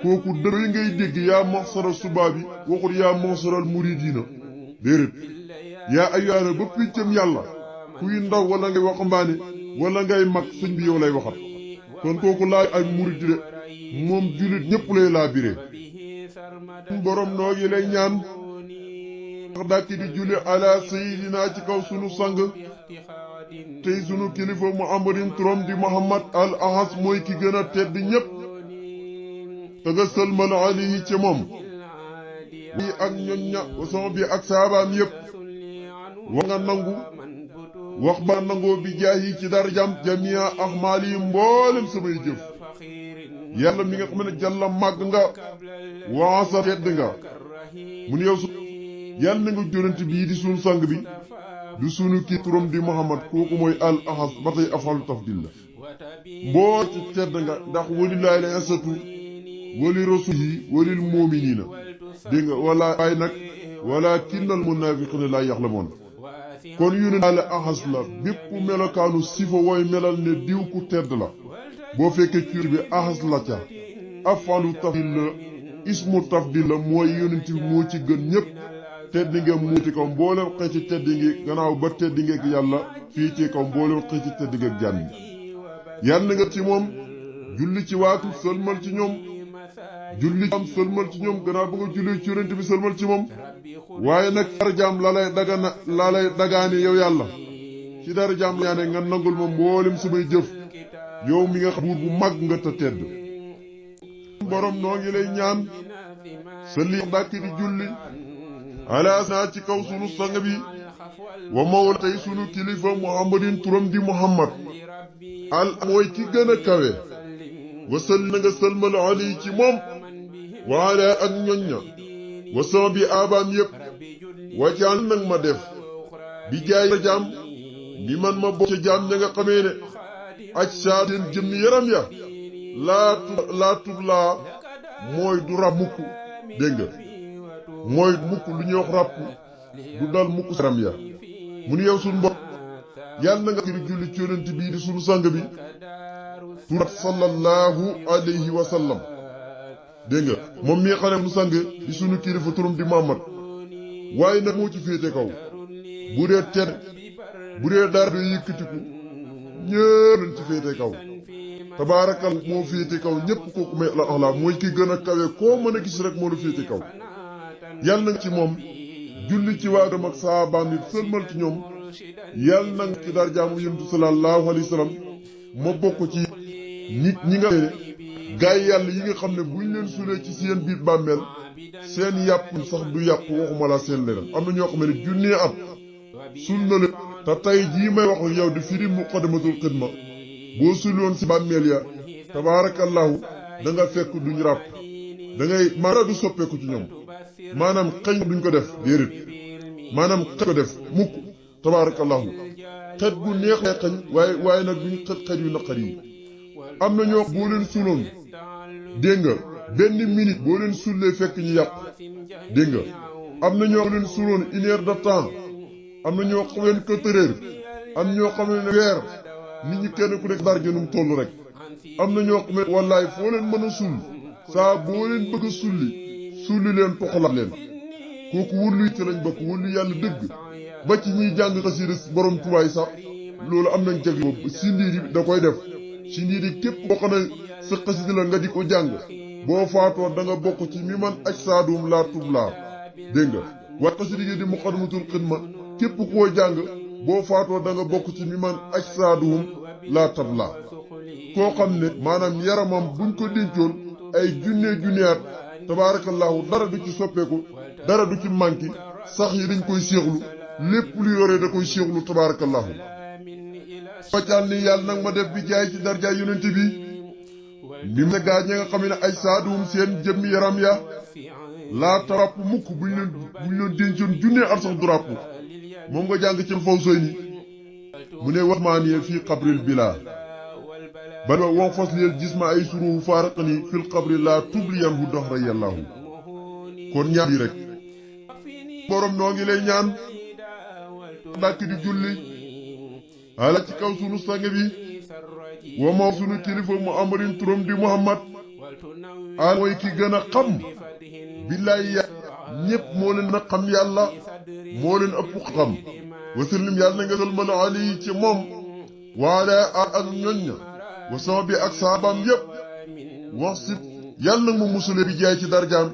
kooku dëgg ngay dégg yaa moxsara subaa bi waxul yaa moxsaral muridiina déedéet yaa ayyuhaana ba piccam yàlla kuy ndaw wala ngay waxambaane wala ngay mag sëñ bi yow lay waxat kon kooku laa ay murid de moom jullit ñépp lay laa biree borom noo ngi lay ñaan wax dàkki di julli ala sayidina ci kaw sunu sang tey sunu kilifa muhammadin turam di muhammad al ahas mooy ki gën a tedd ñépp te nga sëlmal alayhi ci moom bi ak ñoñ ña wason bi ak saabaam yépp wax nga nangu wax ba nangoo bi jaay yi ci darajam jamia ahmaal yi mboolem samay jëf yàlla mi nga xam ne jàlla màgg nga waasa tedd nga mu ne yow su yàlla na nga jonante bii di sunu sang bi du sunu kii turam di muhammad kooku mooy al ahas ba tey afalu tafdil la mboo ci tedd nga ndax walilaahi la isatu wali rasulihi walil mu'minina dégg nga wala ay nag walaakinnal munaafiqiina laa yaxlamuun kon yonent al ahas la bépp melokaanu sifa wooy melal ne diw ku tedd la boo fekkee cuur bi ahas la ca afalu tafdil la ismu tafdil la mooy yonent bi moo ci gën ñépp tedd nga muuti kaw mboolem xeeti tedd ngi gannaaw ba tedd ngeeg yàlla fii ci kaw mboolem xeeti tedd ngeeg jàmm yi yàlla nga ci moom julli ci waatu sëlmal ci ñoom julli am sëlmal ci ñoom gannaaw ba nga julli ci yonent bi sëlmal ci moom waaye nag darajaam la lay dagaane yow yàlla ci darajaam ñaane nga nangul ma mboolem samay jëf yow mi nga xam buur bu mag nga te tedd borom noo ngi lay ñaan sa lii dàkk di julli ala naa ci kaw sunu sang bi wa mawla tey sunu kilifa muhammadin turam di muhammad al mooy ki gën a kawe wa salli na nga sëlmal ali ci moom wa ala ak ñoñ ña wa sama bi aabaam yépp wajaan nag ma def bi jaay jaam bi man ma bokk ca jaam ña nga xamee ne aj saa seen jëmmi yaram ya laa tub laa mooy du rab mukk dégg nga mooy mukk lu ñuy wax ràpp du dal mukk yaram ya mu ni yow suñ mbokk yàlla na nga kiri julli ci yonent bii di sunu sang bi turat sallallahu alayhi wa sallam dégg nga moom mi xam ne mu sang di sunu kilifa turam di Muhammad waaye nag moo ci féete kaw bu dee tedd bu dee dara doo yëkkatiku ñëpp lañ ci féete kaw tabaarakal moo féete kaw ñépp kooku may la mooy ki gën a kawe koo mën a gis rek moo la féete kaw yàlla na ci moom julli ci waagam ak saabaam yi sëlmal ci ñoom yàlla na ci darjaamu yonent sallallahu alayhi wa sallam ma bokk ci nit ñi nga xam ne gaay yàlla yi nga xam ne buñ leen sulee ci seen biir bàmmeel seen yàpp sax du yàpp waxuma la seen leneen am na ñoo xam ne junnee at sul na leen te tey jii may wax yow di firi muqaddamatul xidma boo suloon si bàmmeel ya tabaarakallahu da nga fekk duñ ràpp da ngay maanaam du soppeeku ci ñoom maanaam xëñ duñ ko def déedéet maanaam xëñ ko def mukk tabaarakallahu xet gu neex lay xëñ waaye nag duñ xet yu naqar yi am na ñoo boo leen suloon dégg nga benn minute boo leen sullee fekk ñu yàq dégg nga am na ñoo leen suloon une heure de temps am na ñoo xam leen 4 heures am ñoo xam ne weer nit ñi kenn ku nekk darje num toll rek am na ñoo xam ne wallaay foo leen mën a sul saa boo leen bëgg a sulli leen toxalaat leen kooku wullu yi ci lañ bokk wullu yàlla dëgg ba ci ñiy jàng xasida borom tubaay sax loolu am nañ jag boobu sindiir yi da koy def sindiir yi képp boo xam ne sa xasida la nga di ko jàng boo faatoo da nga bokk ci mi man aj saadum laa tub laa dégg nga waaye xasida gi di muqaddamatul xidma képp koo jàng boo faatoo da nga bokk ci mi man aj saadum laa tab laa koo xam ne maanaam yaramam buñ ko dencoon ay junneyaat tabaarakallahu dara du ci soppeeku dara du ci manki sax yi dañ koy séexlu lépp lu yore da koy séexlu tabaarakallahu faccal ni yàlla nag ma def bi jaay ci darjaay yonent bi bi mu ne gaa ña nga xam ne ay saadum seen jëmmi yaram ya laa taràpp mukk buñ leen dencoon junne at sax du ràpp moom nga jàng ci faw soy ni mu ne wax maa niye fii xabril bilaa bal wax fas leel gis ma ay suruhu faaraq ni fil xabri laa tubliyan hu doxra yàllaahu kon ñaan yi rek borom noo ngi lay ñaan dàkk di julli ala ci kaw sunu sang bi wa moo sunu kilifa mu amarin turam di Muhammad al mooy ki gën a xam billaay ya ñépp moo leen a xam yàlla moo leen ëpp xam wasallim yàlla na nga salmal ali ci moom waala ak ñoñña wa sama bi ak saabaam yépp wax si yàlla na mu musule bi jaay ci darjaam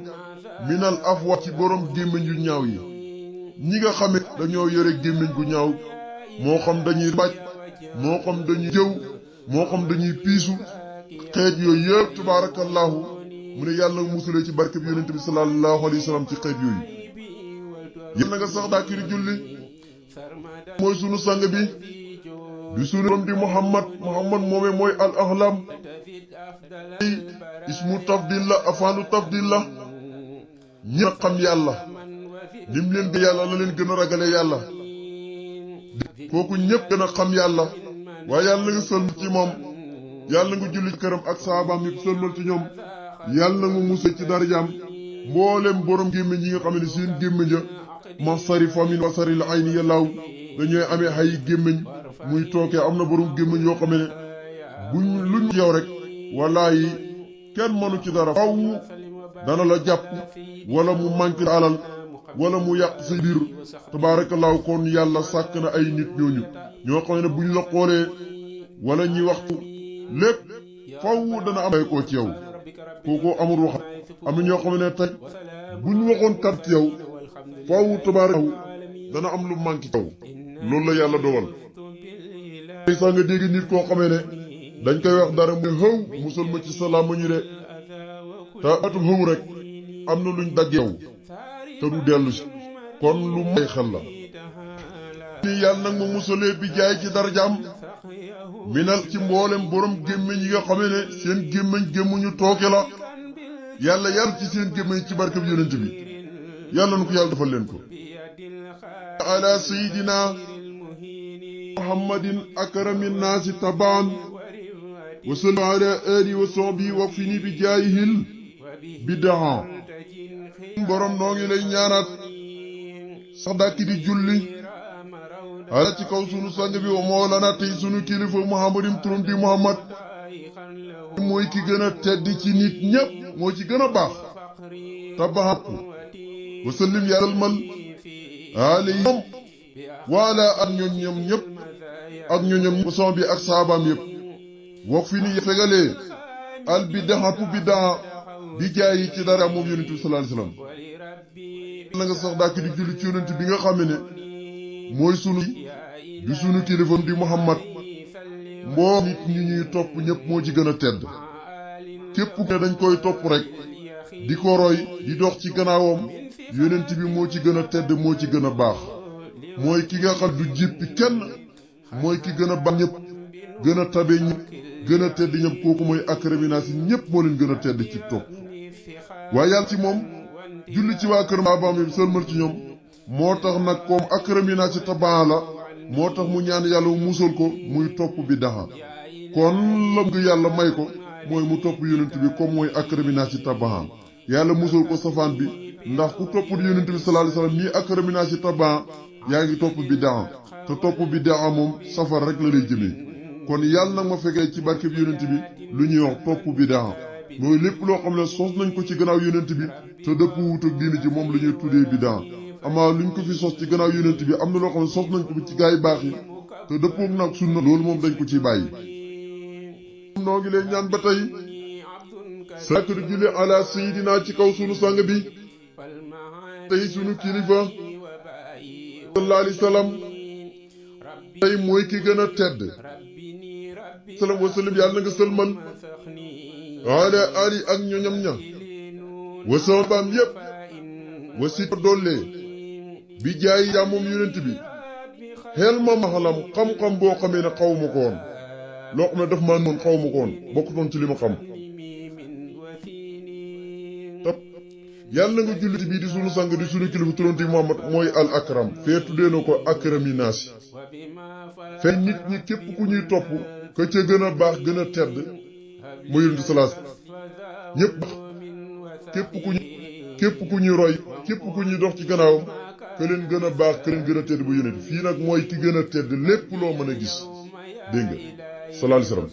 minal afwa ci borom gémmiñ yu ñaaw yi ñi nga xame dañoo yore gémmiñ gu ñaaw moo xam dañuy bàcc moo xam dañuy jëw moo xam dañuy piisu xeet yooyu yëpp tabaarakallaahu mu ne yàlla na musule ci barke bi yonent bi sallallahu alayhi wa sallam ci xeet yooyu yàlla na nga sax daakiri julli mooy sunu sang bi di sunu borom di Muhammad moome mooy al ahlam ismu tafdil la afaanu tafdil la ñi xam yàlla nim leen gën yàlla la leen gën a ragale yàlla kooku ñëpp gën a xam yàlla waaye yàlla nga sëlmal ci moom yàlla nga julli ci këram ak saabaam yi sëlmal ci ñoom yàlla nga musal ci darajaam mboolem borom gémmiñ yi nga xam ne seen gémmiñ ja ma sari famin wa sari la ay ni yàllaaw dañooy amee ay gémmiñ muy tookee am na borom gémmiñ yoo xam ne buñ luñ yow rek wallaahi kenn mënu ci dara faw dana la jàpp wala mu manqué alal wala mu yàq sa biir tabaarakallaahu kon yàlla sàkk na ay nit ñooñu ñoo xam ne buñ la xoolee wala ñi waxtu lépp faw dana am ay koo ci yow kooku amul wax am na ñoo xam ne tey buñ waxoon kat ci yow faw tabaarakallaahu dana am lu manqué ci yow loolu la yàlla dogal tey sax nga dégg nit koo xamee ne dañ koy wax dara muy xëw musal ma ci salaam ma ñu de te atu xëw rek am na luñ dagg yow te du dellu si kon lu may xel la ni yàlla nag ma musalee bi jaay ci darajaam minal ci mboolem borom gémmiñ yi nga xamee ne seen gémmiñu tooke la yàlla ci seen gémmiñ ci barke bi yonent bi yàlla na ko yàlla defal leen ko ala sayidina muhammadin akramin naasi tabaan wa sallu ala ali wa sahbi wa fini bi jaayihil bidaa borom noo ngi lay ñaanaat sax dàkki di julli ala ci kaw sunu sang bi wa moolana tey sunu kilifa muhammadin turum di muhammad mooy ki gën a tedd ci nit ñépp moo ci gën a baax tabaxat wa sallim yàlmal alayhim waala ak ñoñam ñépp ak ñoñam son bi ak saabaam yépp wax fi ni fegalee al bidaxatu bidaa bi jaayi ci dara moom yonent bi sallallahu alayhi wasallam na nga sax dàkk di julli ci yonent bi nga xam ne mooy sunu kilifa di Muhammad mboo nit ñi ñuy topp ñëpp moo ci gën a tedd képp ne dañ koy topp rek di ko roy di dox ci gannaawam yonent bi moo ci gën a tedd moo ci gën a baax mooy ki nga xam du jéppi kenn mooy ki gën a baax ñëpp gën a tabe ñëpp gën a tedd ñëpp kooku mooy akrami naas ñëpp moo leen gën a tedd ci topp waaye yàlla ci moom julli ci waa kër maabaam yi sëlmal ci ñoom moo tax nag comme akrami naas ci tabaa la moo tax mu ñaan yàlla mu musal ko muy topp bi daxa kon la nga yàlla may ko mooy mu topp yonent bi comme mooy akrami naas ci tabaa yàlla musal ko safaan bi ndax ku topp yonent bi sallallahu alayhi wasallam nii akrami naas ci tabaa yaa ngi topp bi daxa te topp bi daxa moom safar rek la lay jëmee kon yàlla nag ma fekkee ci barke bi yonent bi lu ñuy wax topp bidaa mooy lépp loo xam ne sos nañ ko ci gannaaw yonent bi te dëpp wut ak diine ji moom la ñuy tuddee bidaa amaa luñ ko fi sos ci gannaaw yonent bi am na loo xam ne sos nañ ko ci gaa yi baax yi te dëppoog nag sunna loolu moom dañ ko ciy bàyyi noo ngi leen ñaan ba tey sakri julli ala sayidina ci kaw sunu sang bi tey sunu kilifa sallallahu alayhi wasallam tey mooy ki gën a tedd salaam wa sallam yàlla na nga sëlmal ala ali ak ñoñam ña wa sabaam yépp wa si dollee bi jaay yaa moom yonent bi xel ma maxalam xam-xam boo xamee ne xaw ma ko woon loo xam ne daf maa noon xaw ma ko woon bokkutoon ci li ma xam yàlla nga jullit bii di sunu sang di sunu kilifa turanti Muhammad mooy al akram fee tuddee na ko akrami naasi fee nit ñi képp ku ñuy topp ka ca gën a baax gën a tedd mu yonent salaas ñëpp képp ku ñuy roy képp ku ñuy dox ci gannaawam ka leen gën a baax ka leen gën a tedd bu yonent fii nag mooy ki gën a tedd lépp loo mën a gis dégg nga sallallahu alayhi wasallam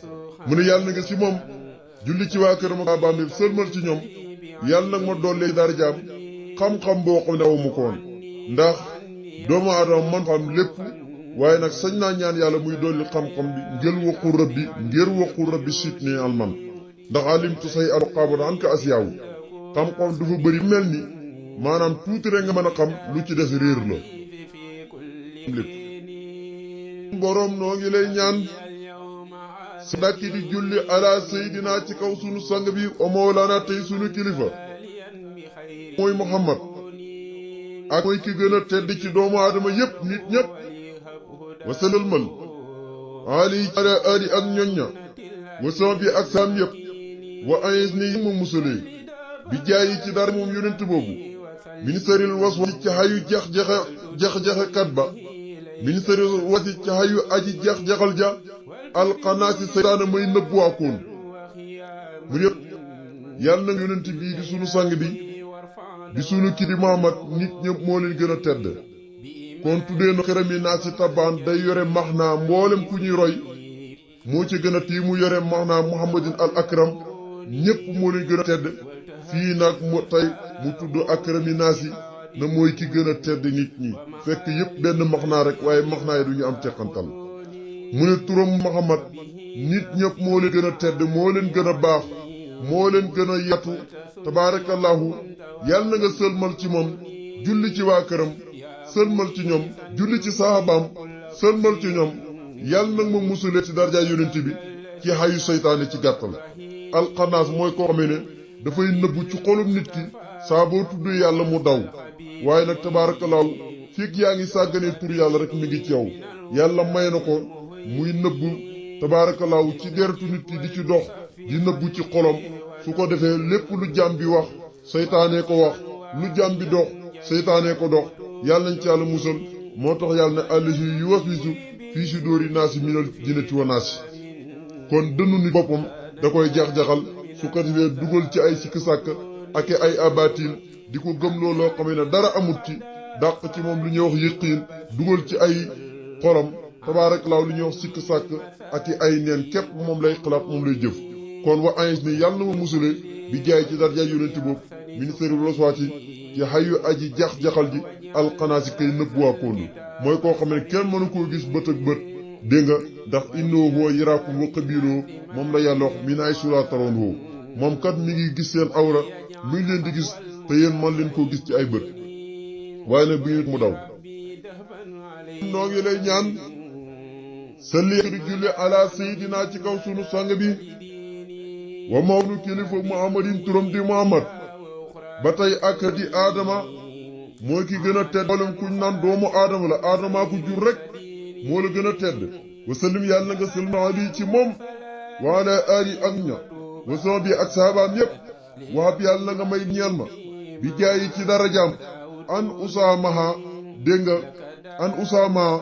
mu ne yàlla na nga ci moom julli ci waa këram ak baam sëlmal ci ñoom yàlla nag ma dollee darajaam xam-xam boo xam ne aw ma ko woon ndax doomu aadama man xam lépp waaye nag sañ naa ñaan yàlla muy dolli xam-xam bi ngir waxu rabbi siit ne alman ndax alimtu say alqaabata an ka asiyaawu xam-xam dafa bëri mel ni maanaam tuuti rek nga mën a xam lu ci des réer la lépp boroom noo ngi lay ñaan sa dàkki di julli ala seydina ci kaw sunu sang bi o mawlaana tey sunu kilifa mooy Muhammad ak mooy ki gën a tedd ci doomu aadama yépp nit ñépp wasalal ali ak ñoñña wasama bi ak saam yépp wa ayis ni mu musalee bi jaayi ci dara moom yonent boobu ministaril waswasi ci xayu jax-jaxe kat ba ministaril wasi ci xayu aji jax-jaxal ja alxanaasi seytaane may nëbbuwaakoon mu ñëpp yàlla na yonent bii di sunu sang bi di sunu kii di Muhammad nit ñëpp moo leen gën a tedd kon tuddee na xërëm yi naa si tabaan day yore maxnaa mboolem ku ñuy roy moo ci gën a tii mu yore maxnaa muhammadin al akram ñépp moo leen gën a tedd fii nag mu tey mu tudd akram yi naa si na mooy ki gën a tedd nit ñi fekk yépp benn maxnaa rek waaye maxnaa yi du ñu am teqantal mu ne turam Muhammad nit ñëpp moo leen gën a tedd moo leen gën a baax moo leen gën a yatu tabaarakallahu yàlla na nga sëlmal ci moom julli ci waa këram sëlmal ci ñoom julli ci saabaam sëlmal ci ñoom yàlla nag ma musulee ci darja yonent bi ci xayu seytaane ci gàttal alxanaas mooy koo xamee ne dafay nëbbu ci xolum nit ki saa boo tuddee yàlla mu daw waaye nag tabaarakallahu fekk yaa ngi sàgganee tur yàlla rek mi ngi ci yow yàlla may na ko muy nëbbu tabaarakallahu ci deretu nit ki di ci dox di nëbbu ci xolom su ko defee lépp lu jàmm bi wax seytaanee ko wax lu jàmm bi dox seytaanee ko dox yàlla nañ ci yàlla musal moo tax yàlla ne allazi yuwaswisu fii suduuri naasi minal jinnati wa naasi kon dënnu nit boppam da koy jax-jaxal su ko defee dugal ci ay sikk sàkk ak ay abatil di ko gëmloo loo xam ne dara amut ci dàq ci moom lu ñuy wax yëqiin dugal ci ay xolam tabaarakallaahu lu ñuy wax sikk sàkk ak ay neen képp moom lay xalaat moom lay jëf kon wa ayis ni yàlla na ma musale bi jaay ci darja yonent boobu ministère bi loswaati ci xayu aji jax-jaxal ji alxanaasi kay nëbb waa koondu mooy koo xam ne kenn mënu koo gis bët ak bët dégg nga ndax innoo huwa yaraakum wa qabiiloo moom la yàlla wax min haysu laa tarawnahu moom kat mi ngi gis seen awra mi ngi leen di gis te yéen man leen koo gis ci ay bët waaye nag bi ñu mu daw noo ngi lay ñaan salli di julli ala sayidina ci kaw sunu sang bi wa mawnu kilifa muhammadin turam di muhammad ba tey ak di aadama mooy ki gën a tedd mboolem kuñ naan doomu aadama la aadamaa ko jur rek moo la gën a tedd wasallim yàlla na nga sëlma ali ci moom wa ala ali ak ña wasama bi ak saabaam yépp waxab yàlla na nga may ñeel ma bi jaayi ci darajaam an usaamaha dégg nga an usaamaha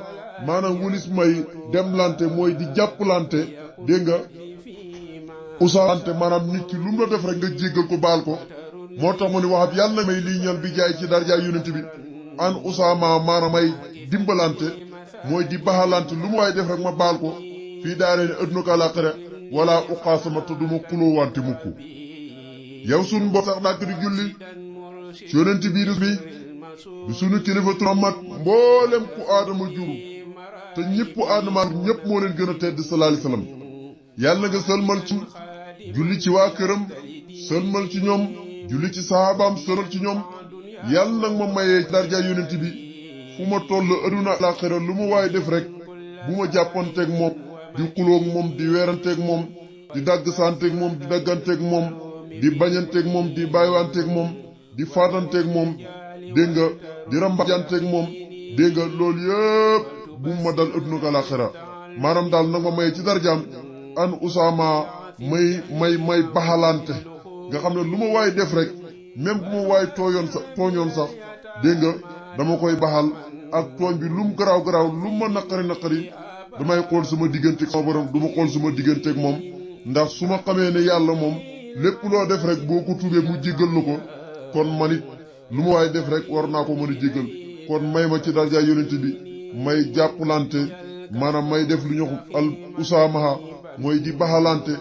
maanaam wulis may demlante mooy di jàppalante dégg nga usaamante maanaam nit ki lu mu la def rek nga jéggal ko baal ko moo tax mu ne waxab yàlla na may lii ñeel bi jaay ci darajaay yonent bi an usaamaha maanaam ay dimbalante mooy di baxalante lu mu waay def rek ma baal ko fii daaree ne ëdduna ko àllaaxira wala uqaasama te duma xuloo wante mukk yow sunu mbokk sax dàkk di julli ci yonent bii di sunu kilifa Muhammad mboolem ku aadama juru te ñëpp aadama ñëpp moo leen gën a tedd sallallahu alayhi wasallam yàlla nga sëlmal ci julli ci waa këram sëlmal ci ñoom julli ci saabaam sëlmal ci ñoom yàlla nag ma mayee darja yonent bi fu ma toll aduna àllaaxira lu ma waay def rek bu ma jàppanteeg moom di xuloog moom di weeranteeg moom di dagg santeeg moom di dagganteeg moom di bañanteeg moom di bàyyiwanteeg moom di faatanteeg moom dégg nga di rambajanteeg moom dégg nga loolu yëpp bu ma dal aduna ak àllaaxira maanaam daal nag ma maye ci darjaam an usaama may baxalante nga xam ne lu ma waay def rek même bu ma waay tooñoon sax dégg nga dama koy baxal ak tooñ bi lum garaaw lum ma naqari damay xool sama diggante sama borom du ma xool sama digganteeg moom ndax su ma xamee ne yàlla moom lépp loo def rek boo ko tuubee mu jéggal la ko kon man it lu ma waay def rek war naa ko mën a jéggal kon may ma ci darja yonent bi may jàppalante maanaam may def lu ñu al usaamaha mooy di baxalante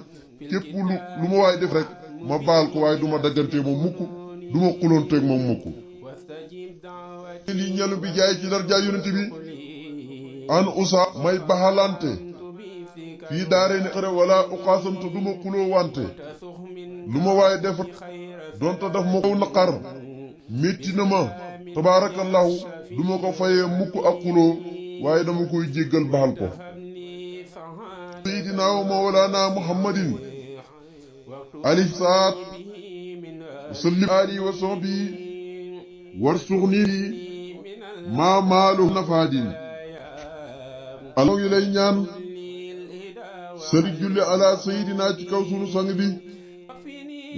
képp lu ma waay def rek ma baal ko waaye du ma daggante moom mukk du ma xuloonteeg moom mukk lii ñelu bi jaay ci darja yonent bi an usa may baxalante fii daaree ni xare wala uqaasamte du ma xuloo wante lu ma waaye def donte daf ma ko naqar métti na ma tabaarakallahu du ma ko fayee mukk ak xuloo waaye dama koy jéggal baxal ko sayidina wa mawlana muhammadin alif saat sallim ali wa sohbi warsuxni maa maalu nafaadin alaw yi lay ñaan sëriñ julli ala sayidina ci kaw sunu sang bi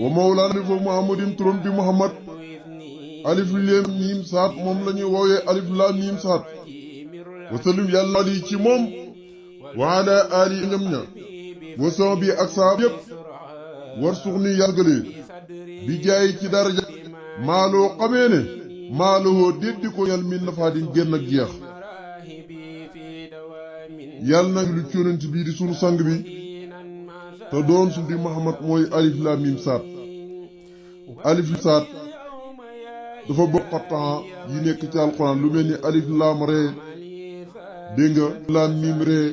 wa mawlana alif wa muhammadin turam bi muhammad alif lam miim saat moom la ñuy woowee alif lam miim saat wa sallim yàlla ali ci moom wa ala ali ñam ña wa sama bi ak saab yépp war suux ni yàggalee bi jaay ci daraja maaloo xamee ne maaloo déddi ko yal min nafaadin génn ak jeex yàlla na lu yonent bii di sunu sang bi te doon su di Muhammad mooy alif lam miim saat alif saat dafa bokk xattaa yi nekk ci alxuraan lu mel ni alif laam ree dégg nga laam miim ree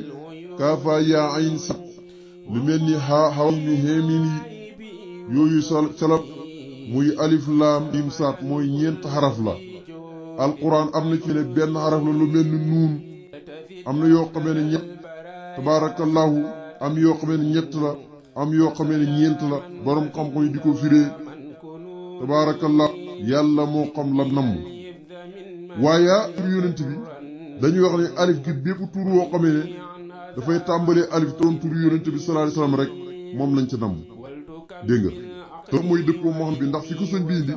kaafa yaa ayn saat lu mel ni xaw mi xeemin yi yooyu salab muy alif laam miim saat mooy ñeent xaraf la alxuraan am na ci ne benn xaraf la lu mel ni nuun am na yoo xamee ne ñett tabaarakallahu am yoo xamee ne ñett la am yoo xamee ne ñeent la borom xam-xam yi di ko firee tabaarakallahu yàlla moo xam la namm waaye tur yonent bi dañuy wax ne alif gi bépp tur woo xamee ne dafay tàmbalee alif toon tur yonent bi sallallahu alayhi wasallam rek moom lañ ca namm dégg nga te mooy dëppoo Muhammad bi ndax fi ko sëñ bi indi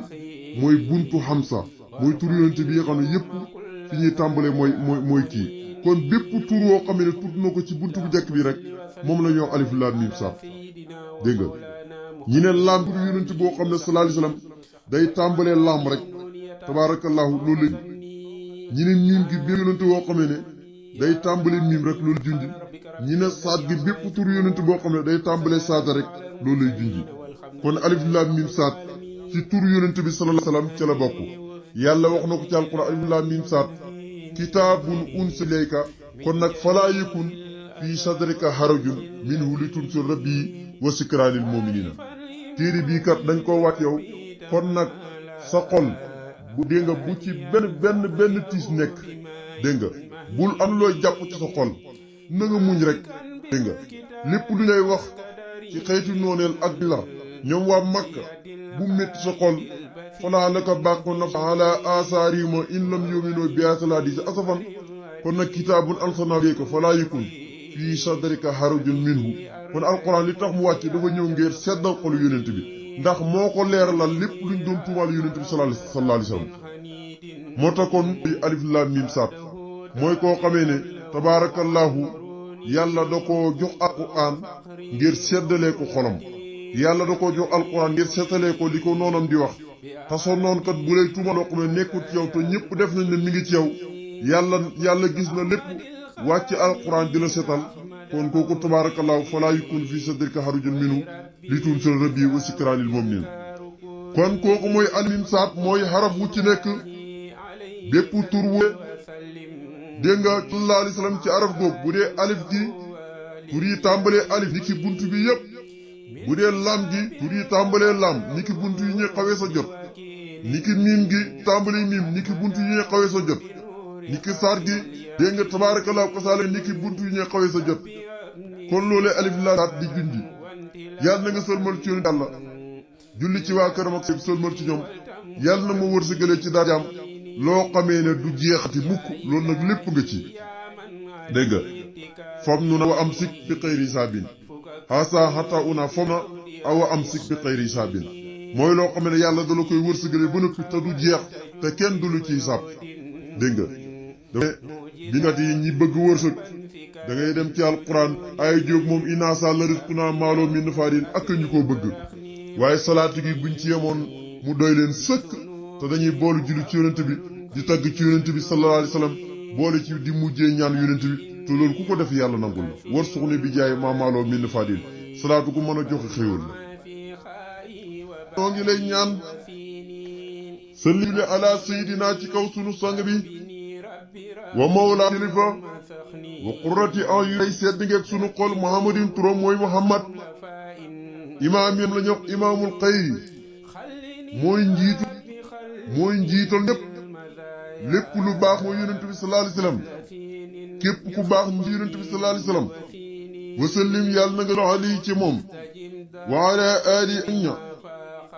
mooy buntu Hamza mooy tur yonent bi nga xam ne yépp fi ñuy tàmbalee mooy kii kon bépp tur woo xamee ne tudd na ko ci buntu bu njëkk bi rek moom la ñuy wax alif laam miim saat dégg nga ñi ne laam tur yonent boo xam ne sallallahu alayhi wasallam day tàmbalee laam rek tabaarakallahu loolu la ñi ne miim gi bépp yonent boo xamee ne day tàmbalee miim rek loolu junj ñi ne saat gi bépp tur yonent boo xam ne day tàmbalee saata rek loolu lay junj kon alif laam miim saat ci tur yonent bi sallallahu alayhi wasallam ca la bokk yàlla wax na ko ci alquran alif laam miim saat kitaabun unzila ilayka kon nag falaa yakun fii sadrika harajun minhu litunzira rabbi wa zikraa lil mu'miniina téere bii kat dañ koo wàcc yow kon nag sa xol bu dégg nga bu ci benn tiis nekk dégg nga bul am looy jàpp ci sa xol na nga muñ rek dégg nga lépp lu ngay wax ci xeetu nooneel ak la ñoom waa Makka bu métti sa xol falaa laka baqu nafsa ala asaarihim in lam yu'minu bi haazal hadiisi asafan kon nag kitaabun anzalnaahu ilayka falaa yakun fii sadrika harajun minhu kon alquran li tax mu wàcc dafa ñëw ngir seddal xolu yonent bi ndax moo ko leeralal lépp luñ doon tuumaal yonent bi sallallahu alayhi wasallam moo tax kon alif laam miim saat mooy koo xamee ne tabaarakallahu yàlla da ko jox alquran ngir seddalee ko xolam yàlla da ko jox alquran ngir settalee ko li ko noonam di wax te soo noon kat bu lay tuumaal loo xam ne nekkul ci yow te ñëpp def nañ ne mi ngi ci yow yàlla gis na lépp wàcc alquran di la setal kon kooku tabaarakallahu falaa yakun fii sadrika harajun minhu litunzira rabbi wa zikraa lil mu'miniin kon kooku mooy alif saat mooy xaraf wu ci nekk bépp tur wu dégg nga sallallahu alayhi wasallam ci araf googu bu dee alif gi tur yi tàmbalee alif ni ki buntu bi yépp bu dee lam gi tur yi tàmbalee lam ni ki buntu yi ñuy xawee sa jot ni ki miim gi tàmbalee miim ni ki buntu yi ñuy xawee sa jot ni ki saat gi dégg nga tabaarakallahu kasaale ni ki buntu yi ñuy xawee sa jot kon loolee alif laam saat di junji yàlla na nga sëlmal ci yoon yàlla julli ci waa këram ak sëlmal ci ñoom yàlla na ma wërsëgalee ci darajaam loo xamee ne du jeexati mukk loolu nag lépp nga ci dégg nga fam nu na wa am sik bi xëyri saabin xaasa xata una fom na awa am sik bi xëyri saabin mooy loo xam ne yàlla da la koy wërsëgale ba noppi te du jeex te kenn du lu ciy sàpp dégg nga bingat yi ñi bëgg wërsëg da ngay dem ci alquran ay jóg moom inna sa la rizquna maaloo min faadin ak ñu ko bëgg waaye salaatu gi buñ ci yemoon mu doy leen sëkk te dañuy boolu julli ci yonent bi di tagg ci yonent bi sallallahu alayhi wa sallam boole ci di mujjee ñaan yonent bi te loolu ku ko def yàlla nangul la war suxni bi jaay maamaaloo min faadin salaatu gu mën a joxe xéewal la noo ngi lay ñaan salli ala sayidina ci kaw sunu sang bi wa mawla kilifa wa qurrati a'yun ay sedd ngeeg sunu xol muhammadin turam mooy muhammad imaam yam la ñox imaamul xayri mooy njiital lépp lu baax mooy yonent bi sallallahu alayhi wasallam képp ku baax nji yonent bi sallallahu alayhi wasallam wa sallim yàlla na nga dox ali ci moom wa ala ali ña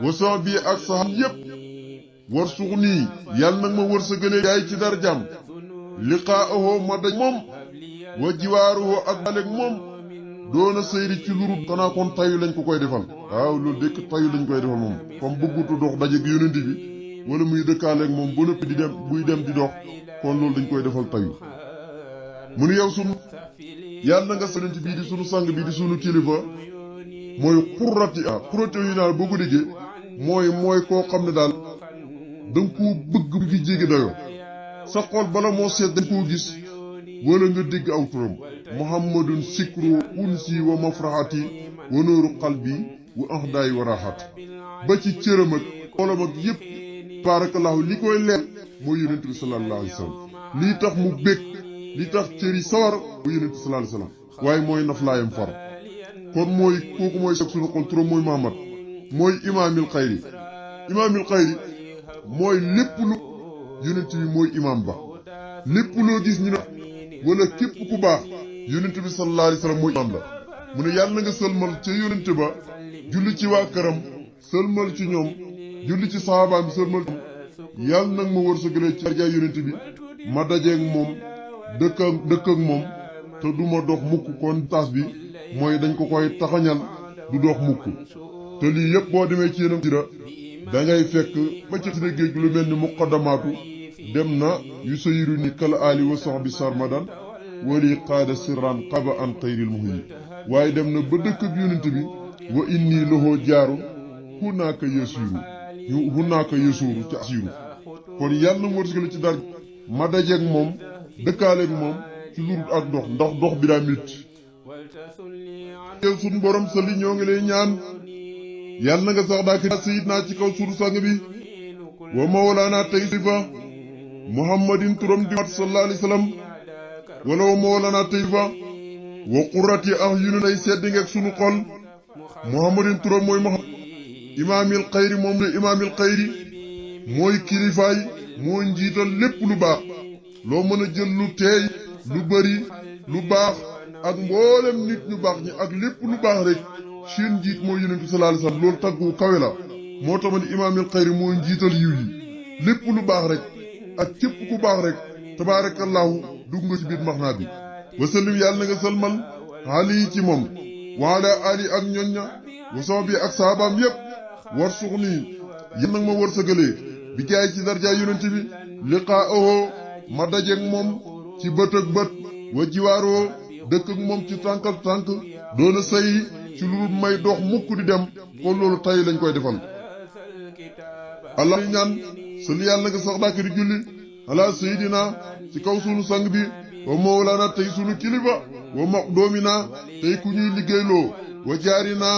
wa sahbi ak sahab yépp war suux nii yàlla nag ma wër sa gëlee yaay ci dar jàmm liqaahu ma daj moom wa jiwaaruhu ak baleeg moom doona sëyri ci lurut xanaa kon tayu lañ ko koy defal waaw loolu dëkk tayu lañ koy defal moom comme bëggutu dox daje gi yonent bi wala muy dëkkaaleeg moom ba noppi di dem buy dem di dox kon loolu dañ koy defal tayu mu nu yow sunu yàlla na nga yonent bii di sunu sang bi di sunu kilifa mooy xurrati yu naal boo ko déggee mooy koo xam ne daal danga koo bëgg fi jéggi dayo sa xol bala moo seet dañ koo gis wala nga dégg aw turam muhammadun sikru unsi wa mafrahati wa nooru qalbi wa ahdaay wa raxat ba ci cëram ak xolam ak yépp barakallahu li koy leer mooy yonent bi sallallahu alayhi wa sallam lii tax mu bég li tax cëri sawar mooy yonent bi sallallahu alayhi wa sallam waaye mooy naflaayam far kon mooy kooku mooy sag sunu xol turam mooy muhammad mooy imaamil xayri mooy lépp lu yonent bi mooy imaam ba lépp loo gis ñu ne wala képp ku baax yonent bi sallallahu alayhi wa sallam mooy imaam la mu ne yàlla na nga sëlmal ca yonent ba julli ci waa këram sëlmal ci ñoom julli ci sahabaam bi sëlmal yàlla nag ma wër sa gëlee ci darja yonent bi ma dajeeg moom dëkk ak moom te du ma dox mukk kon tas bi mooy dañ ko koy taxañal du dox mukk te lii yépp boo demee ci yeneen sira da ngay fekk ba ci géej gi lu mel ni muqaddamaatu dem na yu sayiru ni kal ali wa sahbi sarmadan wali qaada sirran qaba an xayril muhyi waaye dem na ba dëkk ak yonent bi wa inni loxoo jaaru hunaaka yasuuru ci asiiru kon yàlla na mu wërsëgal ci dar ma dajeeg moom dëkkaaleeg moom ci lurut ak dox ndax dox bi daa métti yow suñ borom sa li ñoo ngi lay ñaan yàlla na nga sax daaki sayidna ci kaw sunu sang bi wa mawlaana tey fa muhammadin turam di mat sallallahu alayhi wa sallam wala wa mawlaana tey fa wa qurrati a'yun ay sedd ngeeg sunu xol muhammadin turam mooy muhammad imaamil xayri moom de imaamil xayri mooy kilifaay mooy njiital lépp lu baax loo mën a jël lu teey lu bari lu baax ak mboolem nit ñu baax ñi ak lépp lu baax rek seen njiit mooy yonent bi sallallahu alayhi wasallam loolu taggu kawe la moo tax ma ne imaamil xayri mooy njiital yiw yi lépp lu baax rek ak képp ku baax rek tabaarakallahu dugg nga ci biir maxnaa bi wasallim yàlla na nga salmal ali ci moom wa ala ali ak ñoñña wa sahbi ak saabaam yépp war suux nii yéen nag ma war sa gëlee bi jaay ci darjaay yonent bi liqaahu ma dajeeg moom ci bët ak bët wa jiwaaroo dëkk ak moom ci tànk ak tànk doona say ci lu may dox mukk di dem kon loolu tay lañ koy defal allah ñaan sëli yàlla nga sax daak di julli ala sayidina ci kaw sunu sang bi wa mawlana tey sunu kilifa wa maqdoomina tey ku ñuy liggéeyloo wa jaarina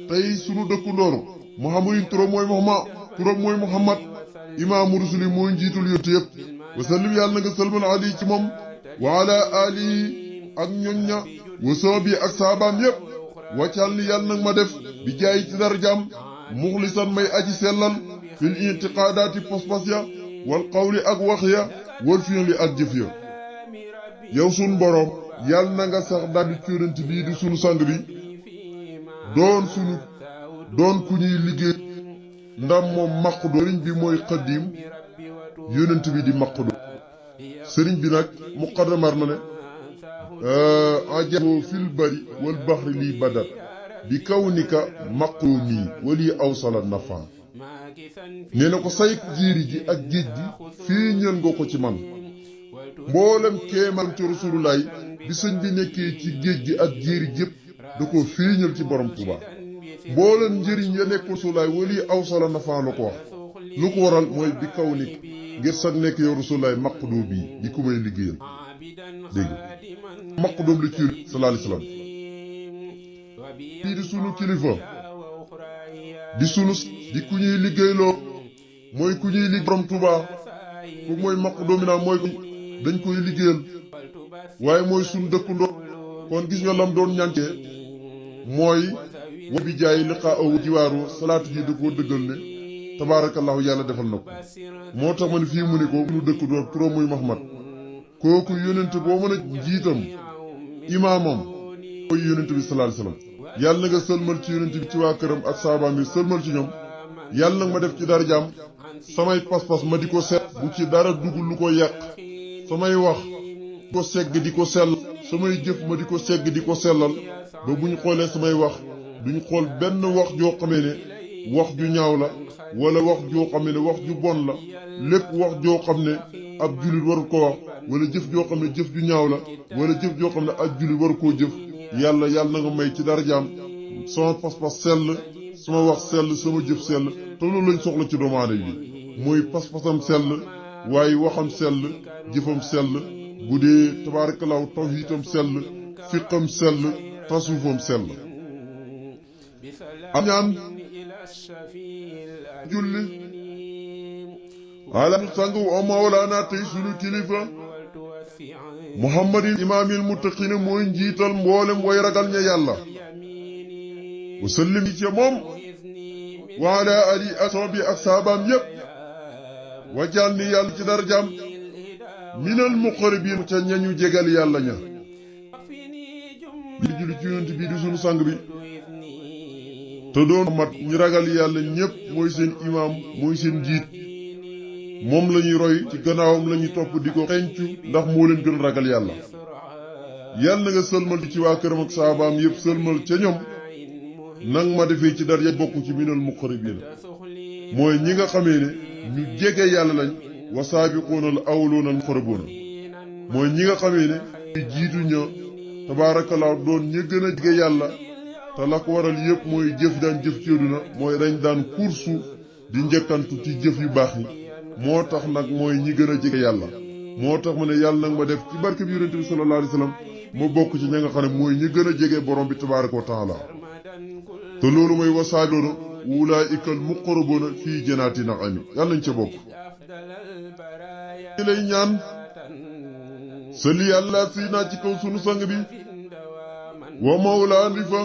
tey sunu dëkku ndoor muhammadin turam mooy muhammad imaamu rusuli mooy njiitul yottu yëpp wa sallim yàlla na nga salmal ali ci moom wa ala ali ak ñoñña wa sahbi ak saabaam yëpp wàccal ni yàlla nag ma def bi jaay ci darjaam muxlisan may aji sellal fil intiqaadaati pas-pas ya wal qawli ak wax ya wal fi'li ak jëf ya yow sun boroom yàlla na nga sax daldi ci yonent bii di sunu sang bi doon ku ñuy liggéey ndam moom maqdu sëriñ bi mooy xaddiim yonent bi di maqdu sëriñ bi nag muqaddamar na ne ajabo fil bari wal baxri lii badar bi kawnika maqdumi wali awsala nafa nee na ko say jiiri ji ak géej gi feeñal nga ko ci man mboolem kéemaan ci Rasulullah bi sëñ bi nekkee ci géej gi ak jiiri jëpp da ko feeñal ci borom Tuuba mboolem njëriñ ya nekk Rasulullah wali aw sala nafaa la ko wax lu ko waral mooy bi kaw ni ngir sax nekk yow Rasulullah maqdoo bii di ku may liggéeyal dégg maqdoom la ci sallallahu alayhi wasallam bii di sunu kilifa di sunu di ku ñuy liggéeyloo mooy ku ñuy liggéey borom Tuuba ku mooy maqdoomina mooy dañ koy liggéeyal waaye mooy sunu dëkkandoo kon gis nga lam doon ñancee mooy wa bi jaay liqaa aw jiwaaru salaatu ji da koo dëggal ne tabaarakallahu yàlla defal na ko moo tax ma ne fii mu ne ko sunu dëkkandoo turam muy Muhammad kooku yónent boo mën a jiitam imaamam mooy yónent bi sallallahu alayhi wasallam yàlla na nga sëlmal ci yónent bi ci waa këram ak saabaam bi sëlmal ci ñoom yàlla nag ma def ci darajaam samay pas-pas ma di ko seet bu ci dara dugg lu ko yàq samay wax di ko segg di ko sell samay jëf ma di ko segg di ko sellal ba bu ñu xoolee samay wax duñu xool benn wax joo xamee ne wax ju ñaaw la wala wax joo xam ne wax ju bon la lépp wax joo xam ne ab jullit waru ko wax wala jëf joo xam ne jëf ju ñaaw la wala jëf joo xam ne ab jullit waru koo jëf yàlla na nga may ci darajaam sama pas-pas sell sama wax sell sama jëf sell te loolu lañ soxla ci doomu aadama bi mooy pas-pasam sell waaye waxam sell jëfam sell bu dee tabaarakallaahu tawhiidam sell fiqam sell tasawufam sell am ñaan julli ala sang wa mawlaana tey sunu kilifa muhammadin imaamil muttaqiin mooy njiital mboolem way ragal ña yàlla wa sallim ci moom wa ala ali ak sahbi ak saabaam yépp wajal ni yàlla ci darajaam minal muqarrabiin ca ñañu jegal yàlla ña di julli ci yonent bi di sunu sang bi te doon mat ñi ragal yàlla ñépp mooy seen imaam mooy seen njiit moom la ñuy roy ci gannaawam la ñuy topp di ko xencu ndax moo leen gën ragal yàlla yàlla na nga sëlmal ci waa këram ak saabaam yépp sëlmal ca ñoom nang ma defee ci daraja bokk ci minal muqarrabiin mooy ñi nga xamee ne ñu jege yàlla lañ wa saabiquuna al awwaluuna al muqarrabuuna mooy ñi nga xamee ne ñu jiitu ña tabaarakallaahu doon ñi gën a jege yàlla te la ko waral yépp mooy jëf daan jëf ci àddina mooy dañ daan kursu di njëkkantu ci jëf yu baax yi moo tax nag mooy ñi gën a jege yàlla moo tax mu ne yàlla nag ma def ci barke bi yonent bi sallallahu alayhi wa sallam ma bokk ci ña nga xam ne mooy ñi gën a jege borom bi tabaaraka wa taala te loolu mooy wasaabiquuna ulaa'ika al muqarrabuuna fii jannaati na'iim yàlla nañ ca bokk ci lay ñaan sali yàlla si naa ci kaw sunu sang bi wa mawlaan rifa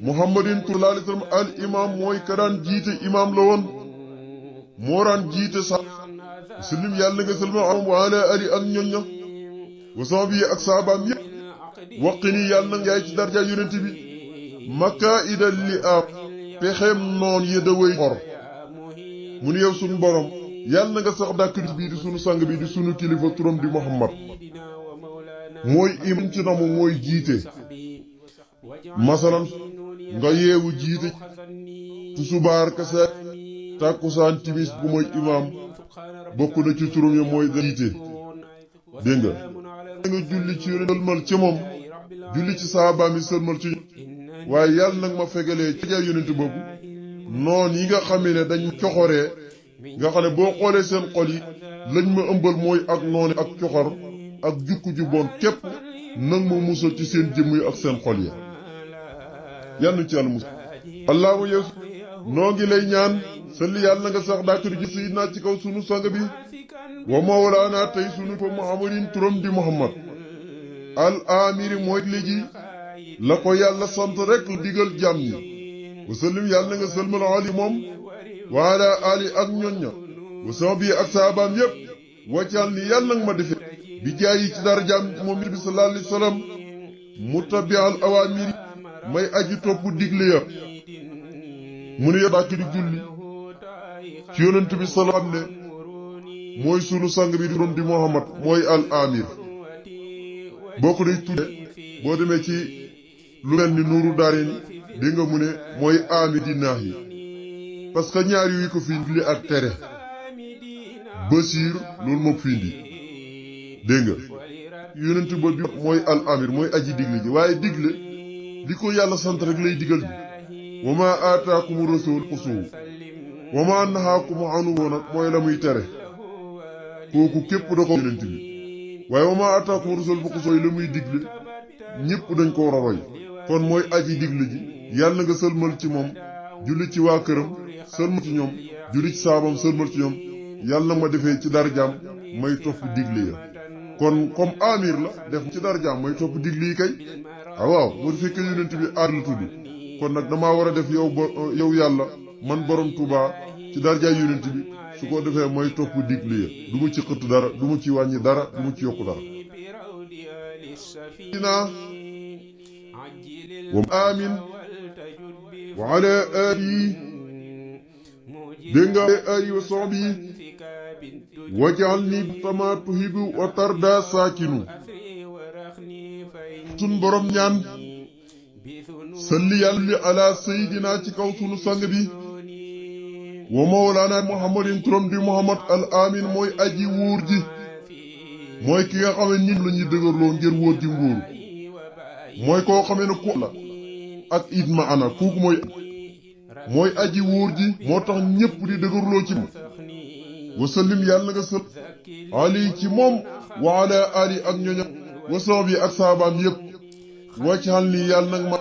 muhammadin sallallahu alayhi wa sallam al imam mooy ka daan jiite imam la woon moo daan jiite sa muslim yàlla nga sëlma am wa ala ali ak ñoñ ña wa sahbi ak saabaam yépp waqini yàlla na yaay ci darja yonent bi makaida li am pexeem noon yi da way xor mu ne yow sunu borom yàlla na nga sax dàkk bii di sunu sang bi di sunu kilifa turam di muhammad mooy imam ci namu mooy jiite masalan nga yeewu jiite tusubaar kasa tàkkusaan timis bu mooy imaam bokk na ci turam ya mooy jiite dégg nga julli ci yonent sëlmal ci moom julli ci saabaam yi sëlmal ci waaye yàlla nag ma fegalee ci jaay yonent boobu noon yi nga xamee ne dañ coxoree nga xam ne boo xoolee seen xol yi lañ ma ëmbal mooy ak noone ak coxor ak jukku ju bon képp nag ma musal ci seen jëmm yi ak seen xol ya yàlla ci yàlla musal allahumma yow noo ngi lay ñaan salli yàlla na nga sax daakar ji sayyidina ci kaw sunu sang bi wa mawlaana tey sunu ko muhammadin turam di muhammad al amiri mooy léegi la ko yàlla sant rek digal jàmm ñi wa sallim yàlla na nga sëlmal ali moom wa ala ali ak ñoñña wa sahbi ak saabaam yépp waccal ni yàlla nag ma defe bi jaay yi ci darajaam moom bi sallallahu alayhi wa sallam muttabi'al awaamiri may aji topp digle ya mu ne yàlla di julli ci yonent bi salaam ne mooy sunu sang bi di doom di Muhammad mooy al amir boo ko day tudde boo demee ci lu mel ni nuuru daarini di nga mu ne mooy amir di naax yi parce que ñaar yooyu ko fi indi ak tere basiir loolu moo ko fi indi dégg nga yonent boobu mooy al amir mooy aji digle ji waaye digle li ko yàlla sant rek lay digal ji wa ma aataakumu rasul xusuhu wa ma nahaakum anhu nag mooy la muy tere kooku képp da ko yonent bi waaye wa ma aataakum rasul bu xusuhu la muy digle ñëpp dañ ko war a roy kon mooy aji digle ji yàlla nga sëlmal ci moom julli ci waa këram sëlmal ci ñoom julli ci saabam sëlmal ci ñoom yàlla ma defee ci darjaam may topp digle ya kon comme amir la def ci darjaam may topp digle yi kay waaw bu fekkee yonent bi aar la tudd kon nag damaa war a def yow yàlla man borom Tuuba ci darjaay yonent bi su ko defee may topp digle ya du ma ci xëtt dara du ma ci wàññi dara du ma ci yokku dara wa amin wa ala alihi dégg nga alihi wa sahbihi waj'alni kama tuhibbu wa tarda saakinu sun borom ñaan salli yàlla ala sayidina ci kaw sunu sang bi wa mawlana muhammadin turam di muhammad al amin mooy aji wóor ji mooy ki nga xam ne nit la ñuy dëgërloo ngir wóor ji wóoru mooy koo xamee ne ku la ak it ma ana kooku mooy aji wóor ji moo tax ñëpp di dëgërloo ci moom wasallim yàlla nga sël ali ci moom wa ala ali ak ñoñam wasoom yi ak saabaam yëpp waccal ni yàlla nag ma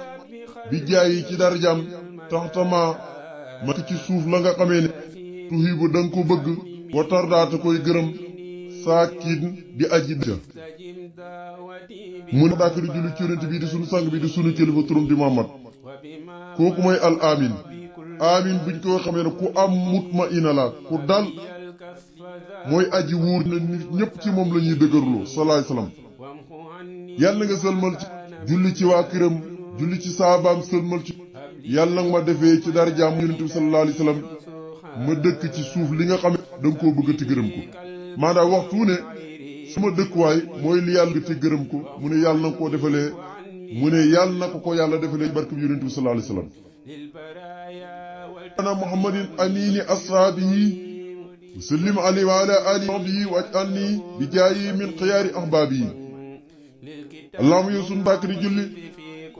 bi jaayi ci darjaam taxtama ma ci suuf la nga xamee ne tuhibu da nga ko bëgg wa tardaata koy gërëm saakin di aji dëja mun daak di julli ci yonent bi di sunu sang bi di sunu kilifa turam di Muhammad kooku mooy al amin amin buñ ko xamee ne ku am mutmaina la ku dal mooy aji wóor na nit ñëpp ci moom la ñuy dëgërloo salaay salaam yàlla nga sëlmal ci julli ci waa këram julli ci saabaam sëlmal ci yàlla nga ma defee ci darajaam yonent bi sallallahu alayhi wasallam ma dëkk ci suuf li nga xam ne da nga koo bëgg te gërëm ko maanaam waxtu ne sama dëkkuwaay mooy li yàlla te gërëm ko mu ne yàlla na koo defalee mu ne yàlla na ko yàlla defalee barke bi yonent bi sallallahu alayhi wasallam ana muhammadin amini ashabihi sallim alayhi wa ala alihi wa sahbihi waj'alni bi jaayi min xiyaari ahbaabi allahumma yow sunu bàkk di julli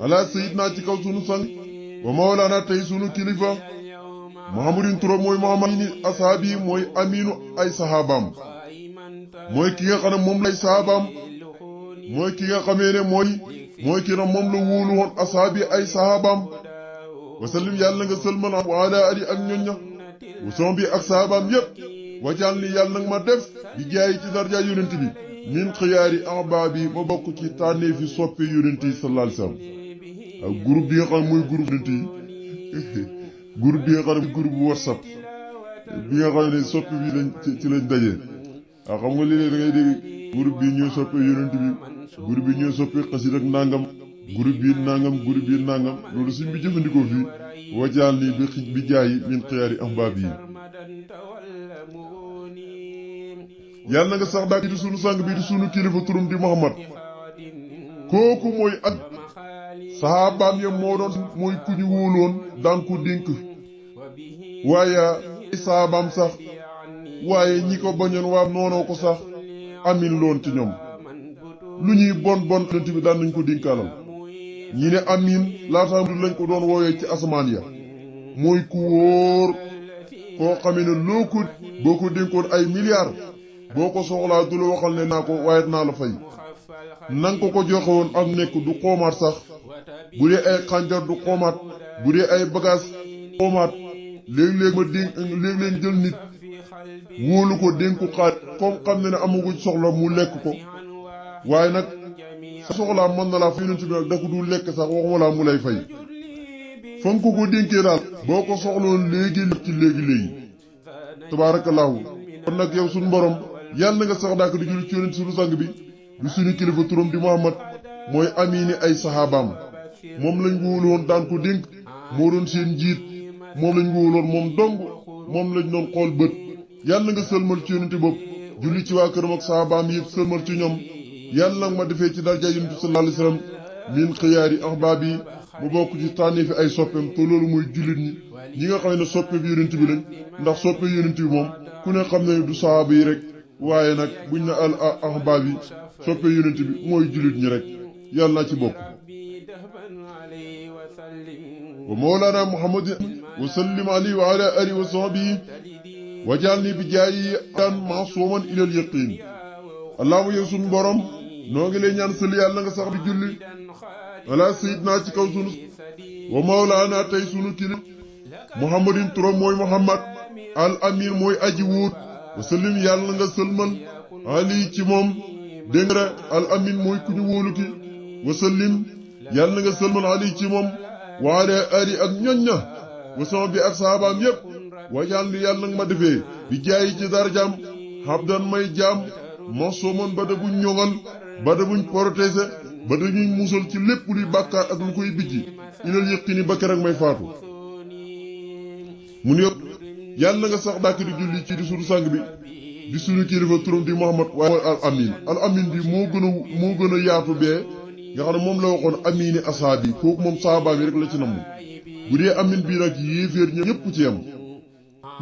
ala sayyidina ci kaw sunu sang wa mawlana tey sunu kilifa muhammadin turam mooy muhammad ni ashaabi mooy aminu ay sahabaam mooy ki nga xam ne moom lay sahabaam mooy ki nga xamee ne mooy ki na moom la wóolu woon ashaabi ay sahabaam wasallim yàlla nga sëlmal wa ala ali ak ñoñña wason bi ak sahabaam yépp wajal ni yàlla nag ma def di jaay ci darja yonent bi min xiyaari ahbaab yi ma bokk ci tànnee fi soppe yonent yi sallallahu alayhi wasallam ak groupe bi nga xam ne mooy groupe yonent yi groupe bi nga xam ne groupe whatsapp bi nga xam ne soppe bi lañ ci lañ dajee waaw xam nga léeg-léeg da ngay dégg groupe bi ñooy soppe yonent bi groupe bi ñooy soppe xasid ak nangam groupe bi nangam loolu suñ bi jëfandikoo fii wajal ni bi jaay min xiyaari ahbaab yi yàlla na nga sax daal di sunu sang bi di sunu kilifa turam di Muhammad kooku mooy ak sahabaam ya moo doon mooy ku ñu wóoloon daan ko dénk waaye sahabaam sax waaye ñi ko bañoon waa noonoo ko sax amin loon ci ñoom lu ñuy bon yonent bi daan nañ ko dénkaalal ñi ne amin laata lañ ko doon woowee ci asamaan ya mooy ku wóor koo xamee ne loo ko boo ko dénkoon ay milliards boo ko soxlaa du la waxal ne naa ko waaye naa la fay nang ko joxe woon ak nekk du xoomaat sax bu dee ay xànjar du xoomaat bu dee ay bagage xoomaat léeg-léeg jël nit wóolu ko dénk ko xaat comme xam ne ne amugu soxla mu lekk ko waaye nag sa soxlaa mën na laa fay yonent bi nag da ko du lekk sax waxuma laa mu lay fay fa nga ko dénkee daal boo ko soxloon léegi tabaarakallaahu kon nag yow suñu borom yàlla nga sax daak di julli ci yonent suñu sang bi di suñu kilifa turam di Muhammad mooy amini ay sahabaam moom lañ wóolu woon daan ko dénk moo doon seen njiit moom lañ wóolu woon moom dong moom lañ doon xool bët yàlla nga sëlmal ci yonent bopp julli ci waa këram ak sahabaam yëpp sëlmal ci ñoom yàlla nga ma defee ci darja yonent bi sallallahu alayhi wasallam min xiyaari ahbaab yi mu bokk ci tànneefi ay soppeem te loolu mooy jullit ñi nga xam ne soppe bi yonent bi lañ ndax soppe yonent bi moom ku ne xam ne du sahaaba yi rek waaye nag buñ na al ahbaab yi soppe yonent bi mooy jullit ñi rek yàlla naa ci bokk wa mawlana muhammadin wa sallim alayhi wa ala alihi wa sahbihi wajalni bi jaayi daan maasuman ilal yaqin allahumma yow sunu borom noo ngi lay ñaan sël yàlla nga sax di julli ala sayidna ci kaw sunu wa mawlana tey sunu kilif muhammadin turam mooy muhammad al amin mooy aji wóot wa sallim yàlla nga sëlmal ali ci moom dégg nga al amin mooy ku ñu wóolu ki wa sallim yàlla nga sëlmal ali ci moom wa ala ali ak ñoñ ña wa sama bi ak saabaam yépp wajaan li yàlla nga ma defee bi jaayi ci darjaam habdan may jaam mosoomoon ba da buñ ñoŋal ba da buñ protégé ba dañuy musal ci lépp luy bàkkaar ak lu koy bijji ilal yëqini ba keroog may faatu mun yëpp yàlla nga sax dàkk di julli ci di sunu sang bi di sunu kilifa turam di Muhammad waaye al amin bi moo gën a yaatu bee nga xam ne moom la waxoon amini asaabi kooku moom saabaam yi rek la ci namm bu dee amin bii nag yéeféer ñëpp ci yam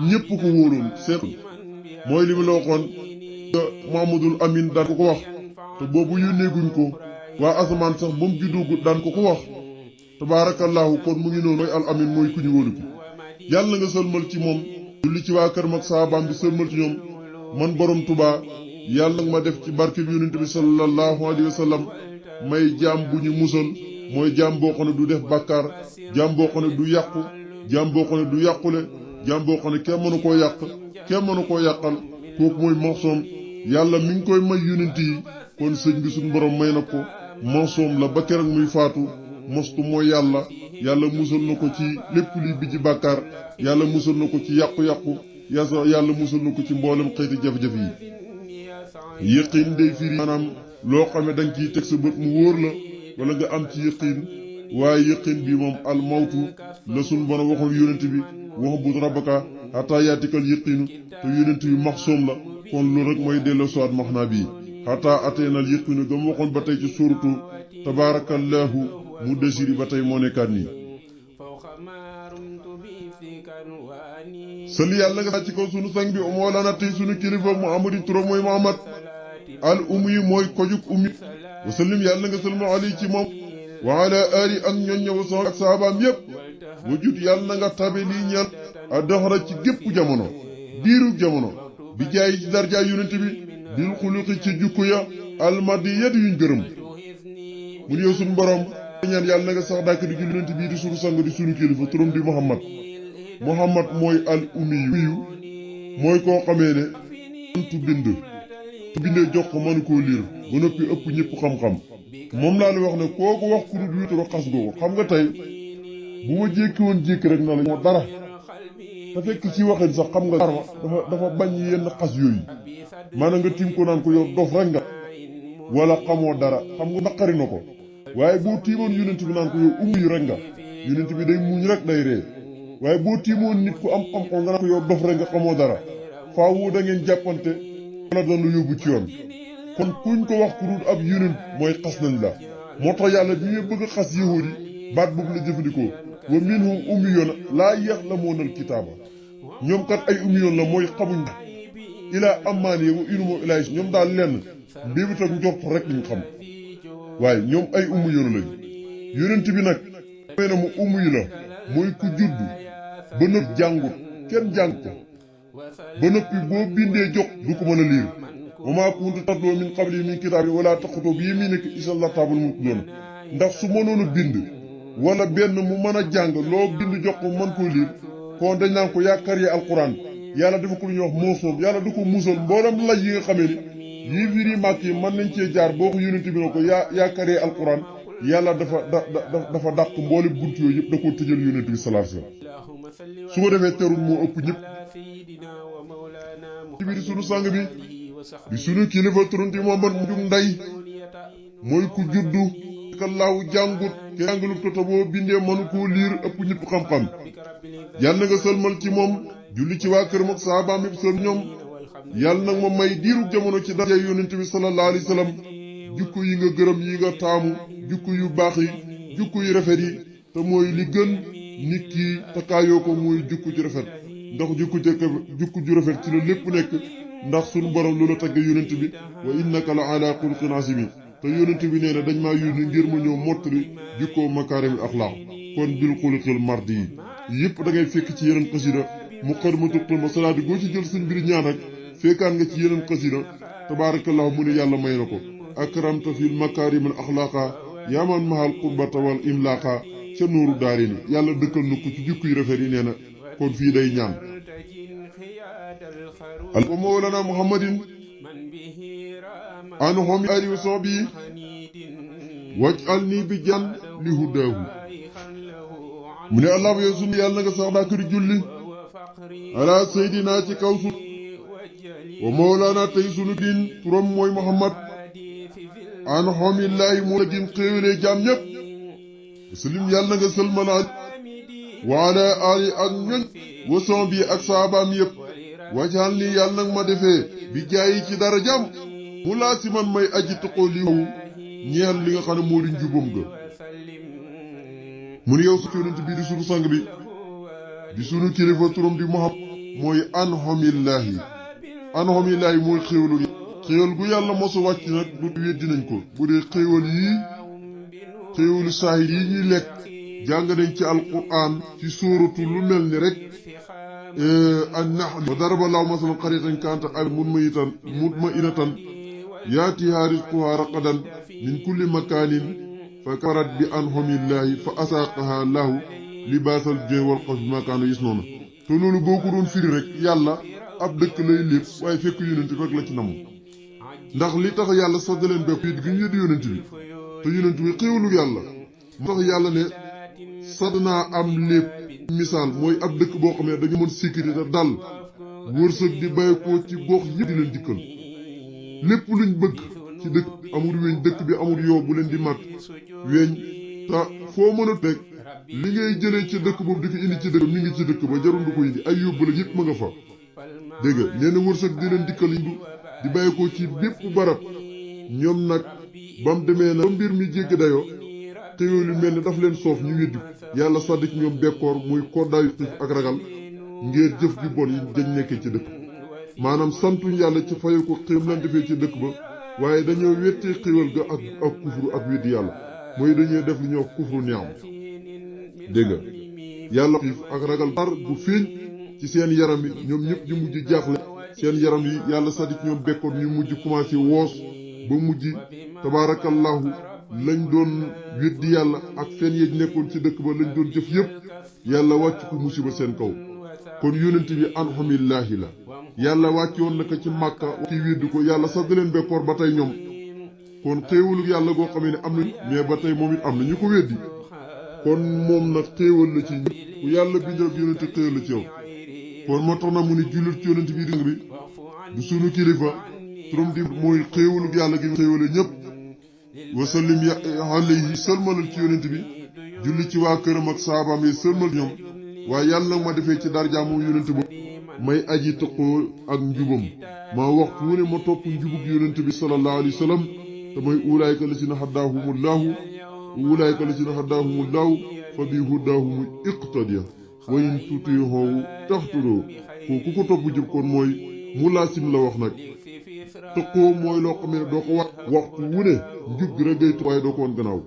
ñëpp ko wóoloon seen mooy li mu la waxoon Muhammadul Amin daan ko wax te boobu yónneeguñ ko waa asamaan sax ba mu juddoogu daan ko wax tabaarakallaahu kon mu ngi noonu mooy al amin mooy ku ñu wóolu ki yàlla nga sëlmal ci moom julli ci waa kër mag saabaam bi sëlmal ci ñoom man borom Tuubaa yàlla nga ma def ci barke bi yonent bi sallallahu alayhi wa sallam may jaam bu ñu musal mooy jaam boo xam ne du def bàkkaar jaam boo xam ne du yàqu jaam boo xam ne du yàqule jaam boo xam ne kenn mënu koo yàq kenn mënu koo yàqal kooku mooy morsoom yàlla mi ngi koy may yonent yi kon sëñ bi suñu borom may na ko morsoom la ba keroog muy faatu mostu mooy yàlla musal na ko ci lépp luy bijji bàkkaar yàlla musal na ko ci yàqu-yàqu yàlla musal na ko ci mboolem xeeti jafe-jafe yi yëqiin day firi maanaam loo xam ne da nga ciy teg sa bët mu wóor la wala nga am ci yëqiin waaye yëqiin bi moom al mawtu la suñu borom waxoon yonent bi wax bu rabbaka xataa yaatikal yëqiinu te yonent bi maxsoom la kon loolu rek mooy delloo soit max naa bii xataa ateenal yëqiinu ga mu waxoon ba tey ci suuratu tabaarakallahu mu desiri ba tey moo nekkaat nii sëli yàlla nga ci kaw sunu sang bi moolana tey sunu kilifa muhammadin turam mooy muhammad al ummi mooy kojug ummi wa sallim yàlla nga sëlma ali ci moom wa ala ali ak ñoñ wa sama ak saabaam yépp wajut yàlla na nga tabe lii ñeel a doxara ci gépp jamono diirug jamono bi jaay ci darjaay yonent bi bil xuluqi ci jukku ya almadi yet yuñ gërëm mun yow suñu borom ñaan yàlla na nga sax dàkk di yonent bii di sunu sang di sunu kilifa turam di muhammad mooy al ummiyu mooy koo xamee ne tu bindee jox ko mënu koo liir ba noppi ëpp ñëpp xam-xam moom laa la wax ne kooku wax ku dul wéetaro xas googu xam nga tey bu ma jékki woon jékki rek na la moo dara te fekk ci waxin sax xam nga dafa bañ yenn xas yooyu maanaam nga tiim ko naan ko yow dof rek nga wala xamoo dara xam nga naqari na ko waaye boo tiimoon yonent bi naan ko yow ummi rek nga yonent bi day muñ rek day ree waaye boo tiimoon nit ku am xam-xam nga naan ko yow dof rek nga xamoo dara faawu da ngeen jàppante wala dana yóbbu ci yoon kon kuñ ko wax ku dul ab yonent mooy xas nañ la moo tax yàlla bi ñuy bëgg a xas yahuud yi baat boobu la jëfandikoo wa minhum ummiyoon laa yaxlamuuna alkitaaba ñoom kat ay ummiyoon la mooy xamuñ ilaa amaani wa inumoo ilaa ñoom daal lenn mbébit ak njort rek liñ xam waaye ñoom ay ummiyoon lañ yonent bi nag mooy na mu ummi la mooy ku judd ba nëpp jàngut kenn jàng ko ba noppi boo bindee jox du ko mën a liir wa maa kunta tatloo min qabli min kitaabin wala taxutoo bi yamiinika izan lartaabal mubtiluun ndax su mënoon a bind wala benn mu mën a jàng loo bind jox ko mën koo liir kon dañ naan ko yaakaar yi alquran yàlla dafa ko lu ñuy wax moosoom yàlla du ko musal mboolem laj yi nga xamee ni yii firi màkk yi mën nañ cee jaar boo ko yónent bi ne ko yaakaar yi alquran yàlla dafa dàq mboole bunt yooyu yëpp da koo tëjal yónent bi sallallahu alayhi wasallam su ko defee terul moo ëpp ñëpp ci biir sunu sang bi di sunu kilifa turunti Muhammad njum nday mooy ku juddu kallaahu jàngut ke jàngalut ko te boo bindee mënu koo liir ëpp ñëpp xam-xam yàlla nga sëlmal ci moom julli ci waa këram ak saabaam yëpp sël ñoom yàlla nag ma may diiru jamono ci daraja yonent bi sallallahu alayhi wasallam jukko yi nga gërëm yi nga taamu jukku yu baax yi jukku yu rafet yi te mooy li gën nit ki takkaayoo ko muy jukku ju rafet ndax jukku ju rafet ci la lépp nekk ndax sunu borom lu la tagg yonent bi wa innaka la ala xuluqin azim te yonent bi nee na dañ maa yónni ngir ma ñëw mottali jukkoo makaarimul axlaaq kon bil xuluqil mardi yi yëpp da ngay fekk ci yeneen xasida Muqaddimatul Xidma salaatu goo ci jël suñ mbiri ñaan rek fekkaan nga ci yeneen xasida tabaarakallahu mu ne yàlla may na ko akramta fil makaarimul axlaaqa yaa man mahal qurbata wal imlaaqa ca nuuru daari ni yàlla dëkkal na ko ci jukku yu rafet yi nee na kon fii day ñaan al wa mawlana muhammadin an hom ari wa sobi waj'alni bi jan li hudaahu mu ne allah yow sunu yàlla nga sax daa kër julli ala seydina ci kaw su wa mawlana tey sunu din turam mooy muhammad an homillahi mu la dim xéewalee jaam ñépp muslim yàlla nga sëlmalaaj wa ala ali ak ñoñ wa son bi ak saabaam yépp wajal ni yàlla nag ma defee bi jaayi ci dara jàmm mu laa si man may aji tuqoo li waw ñeel li nga xam ne moo di njubam ga mun yow su yonent bi di sunu sang bi di sunu kilifa turam di muhammad mooy anhomillahi mooy xéewal gu yàlla mosu wàcc nag du weddi nañ ko bu dee xéewalu saahir yi ñuy lekk jàng nañ ci alquran ci suuratu lu mel ni rek an-nahl wa daraba llaahu masalan qaryatan kaanat mutma'innatan yaatihaa rizquhaa ragadan min kulli makaanin fa kafarat bi an'umillaahi fa azaaqahaa llaahu libaasal juu'i wal xawfi bimaa kaanuu yasna'uun te loolu boo ko doon firi rek yàlla ab dëkk lay lépp waaye fekk yonent rek la ci namu ndax li tax yàlla sax da leen bépp it gi ñu yëddi yonent bi te yonent bi xéewalu yàlla moo tax yàlla ne sadd naa am lépp misaal mooy ab dëkk boo xam ne dañu mën sécurité dal wërsëg di bàyyikoo ci gox yëpp di leen dikkal lépp luñ bëgg ci dëkk amul weñ dëkk bi amul yow bu leen di màtt weñ te foo mën a teg li ngay jëlee ci dëkk boobu di ko indi ci dëkk mi ngi ci dëkk ba jarul du ko indi ay yóbbu la yëpp ma nga fa dégg nga nee na wërsëg di leen dikkal di bàyyikoo ci bépp barab ñoom nag ba mu demee na ba mbir mi jéggi dayoo te yooyu lu mel ni daf leen soof ñu weddi yàlla sàdd ci ñoom bekkoor muy koddaayu xiif ak ragal ngir jëf ju bon yi dañ nekkee ci dëkk maanaam santuñ yàlla ci fayal ko xéem leen defee ci dëkk ba waaye dañoo wettee xéewal ga ak kufru ak weddi yàlla mooy dañuy def li ñuy wax kufru ni'am dégg nga yàlla xiif ak ragal tar bu feeñ ci seen yaram yi ñoom ñëpp ñu mujj jaaxle seen yaram yi yàlla sàdd ci ñoom bekkoor ñu mujj commencé woos ba mujj tabaarakallahu lañ doon weddi yàlla ak seen yej nekkoon ci dëkk ba lañ doon jëf yëpp yàlla wàcc ko musiba seen kaw kon yonent bi anhumillaahi la yàlla wàccoon na ko ci màkka ci weddi ko yàlla sax da leen bekkoor ba tey ñoom kon xéewalu yàlla goo xam ne am nañ mais ba tey moom it am na ñu ko weddi kon moom nag xéewal la ci ku yàlla bindal yonent xéewal la ci yow kon moo tax na mu ni jullit ci yonent bi bi du sunu kilifa turam di mooy xéewalu yàlla gi xéewale ñëpp wasallim alayhi sëlmalal ci yonent bi julli ci waa këram ak saabaam yi sëlmal ñoom waaye yàlla nag ma defee ci darja moom yonent ba may aji tëqoo ak njubam maa waxtu wu ne ma topp njubug yonent bi sallallahu alayhi wa sallam te mooy ulaayka lazina haddaahumullaahu fa bi hudaahum iqtadiya wa in tutii'uhu tahtaduu ku ko topp jub kon mooy mu laasim la wax nag tëqoo mooy loo xam ne doo ko waxtu wu ne njub gi rek ngay waaye doo ko woon gannaaw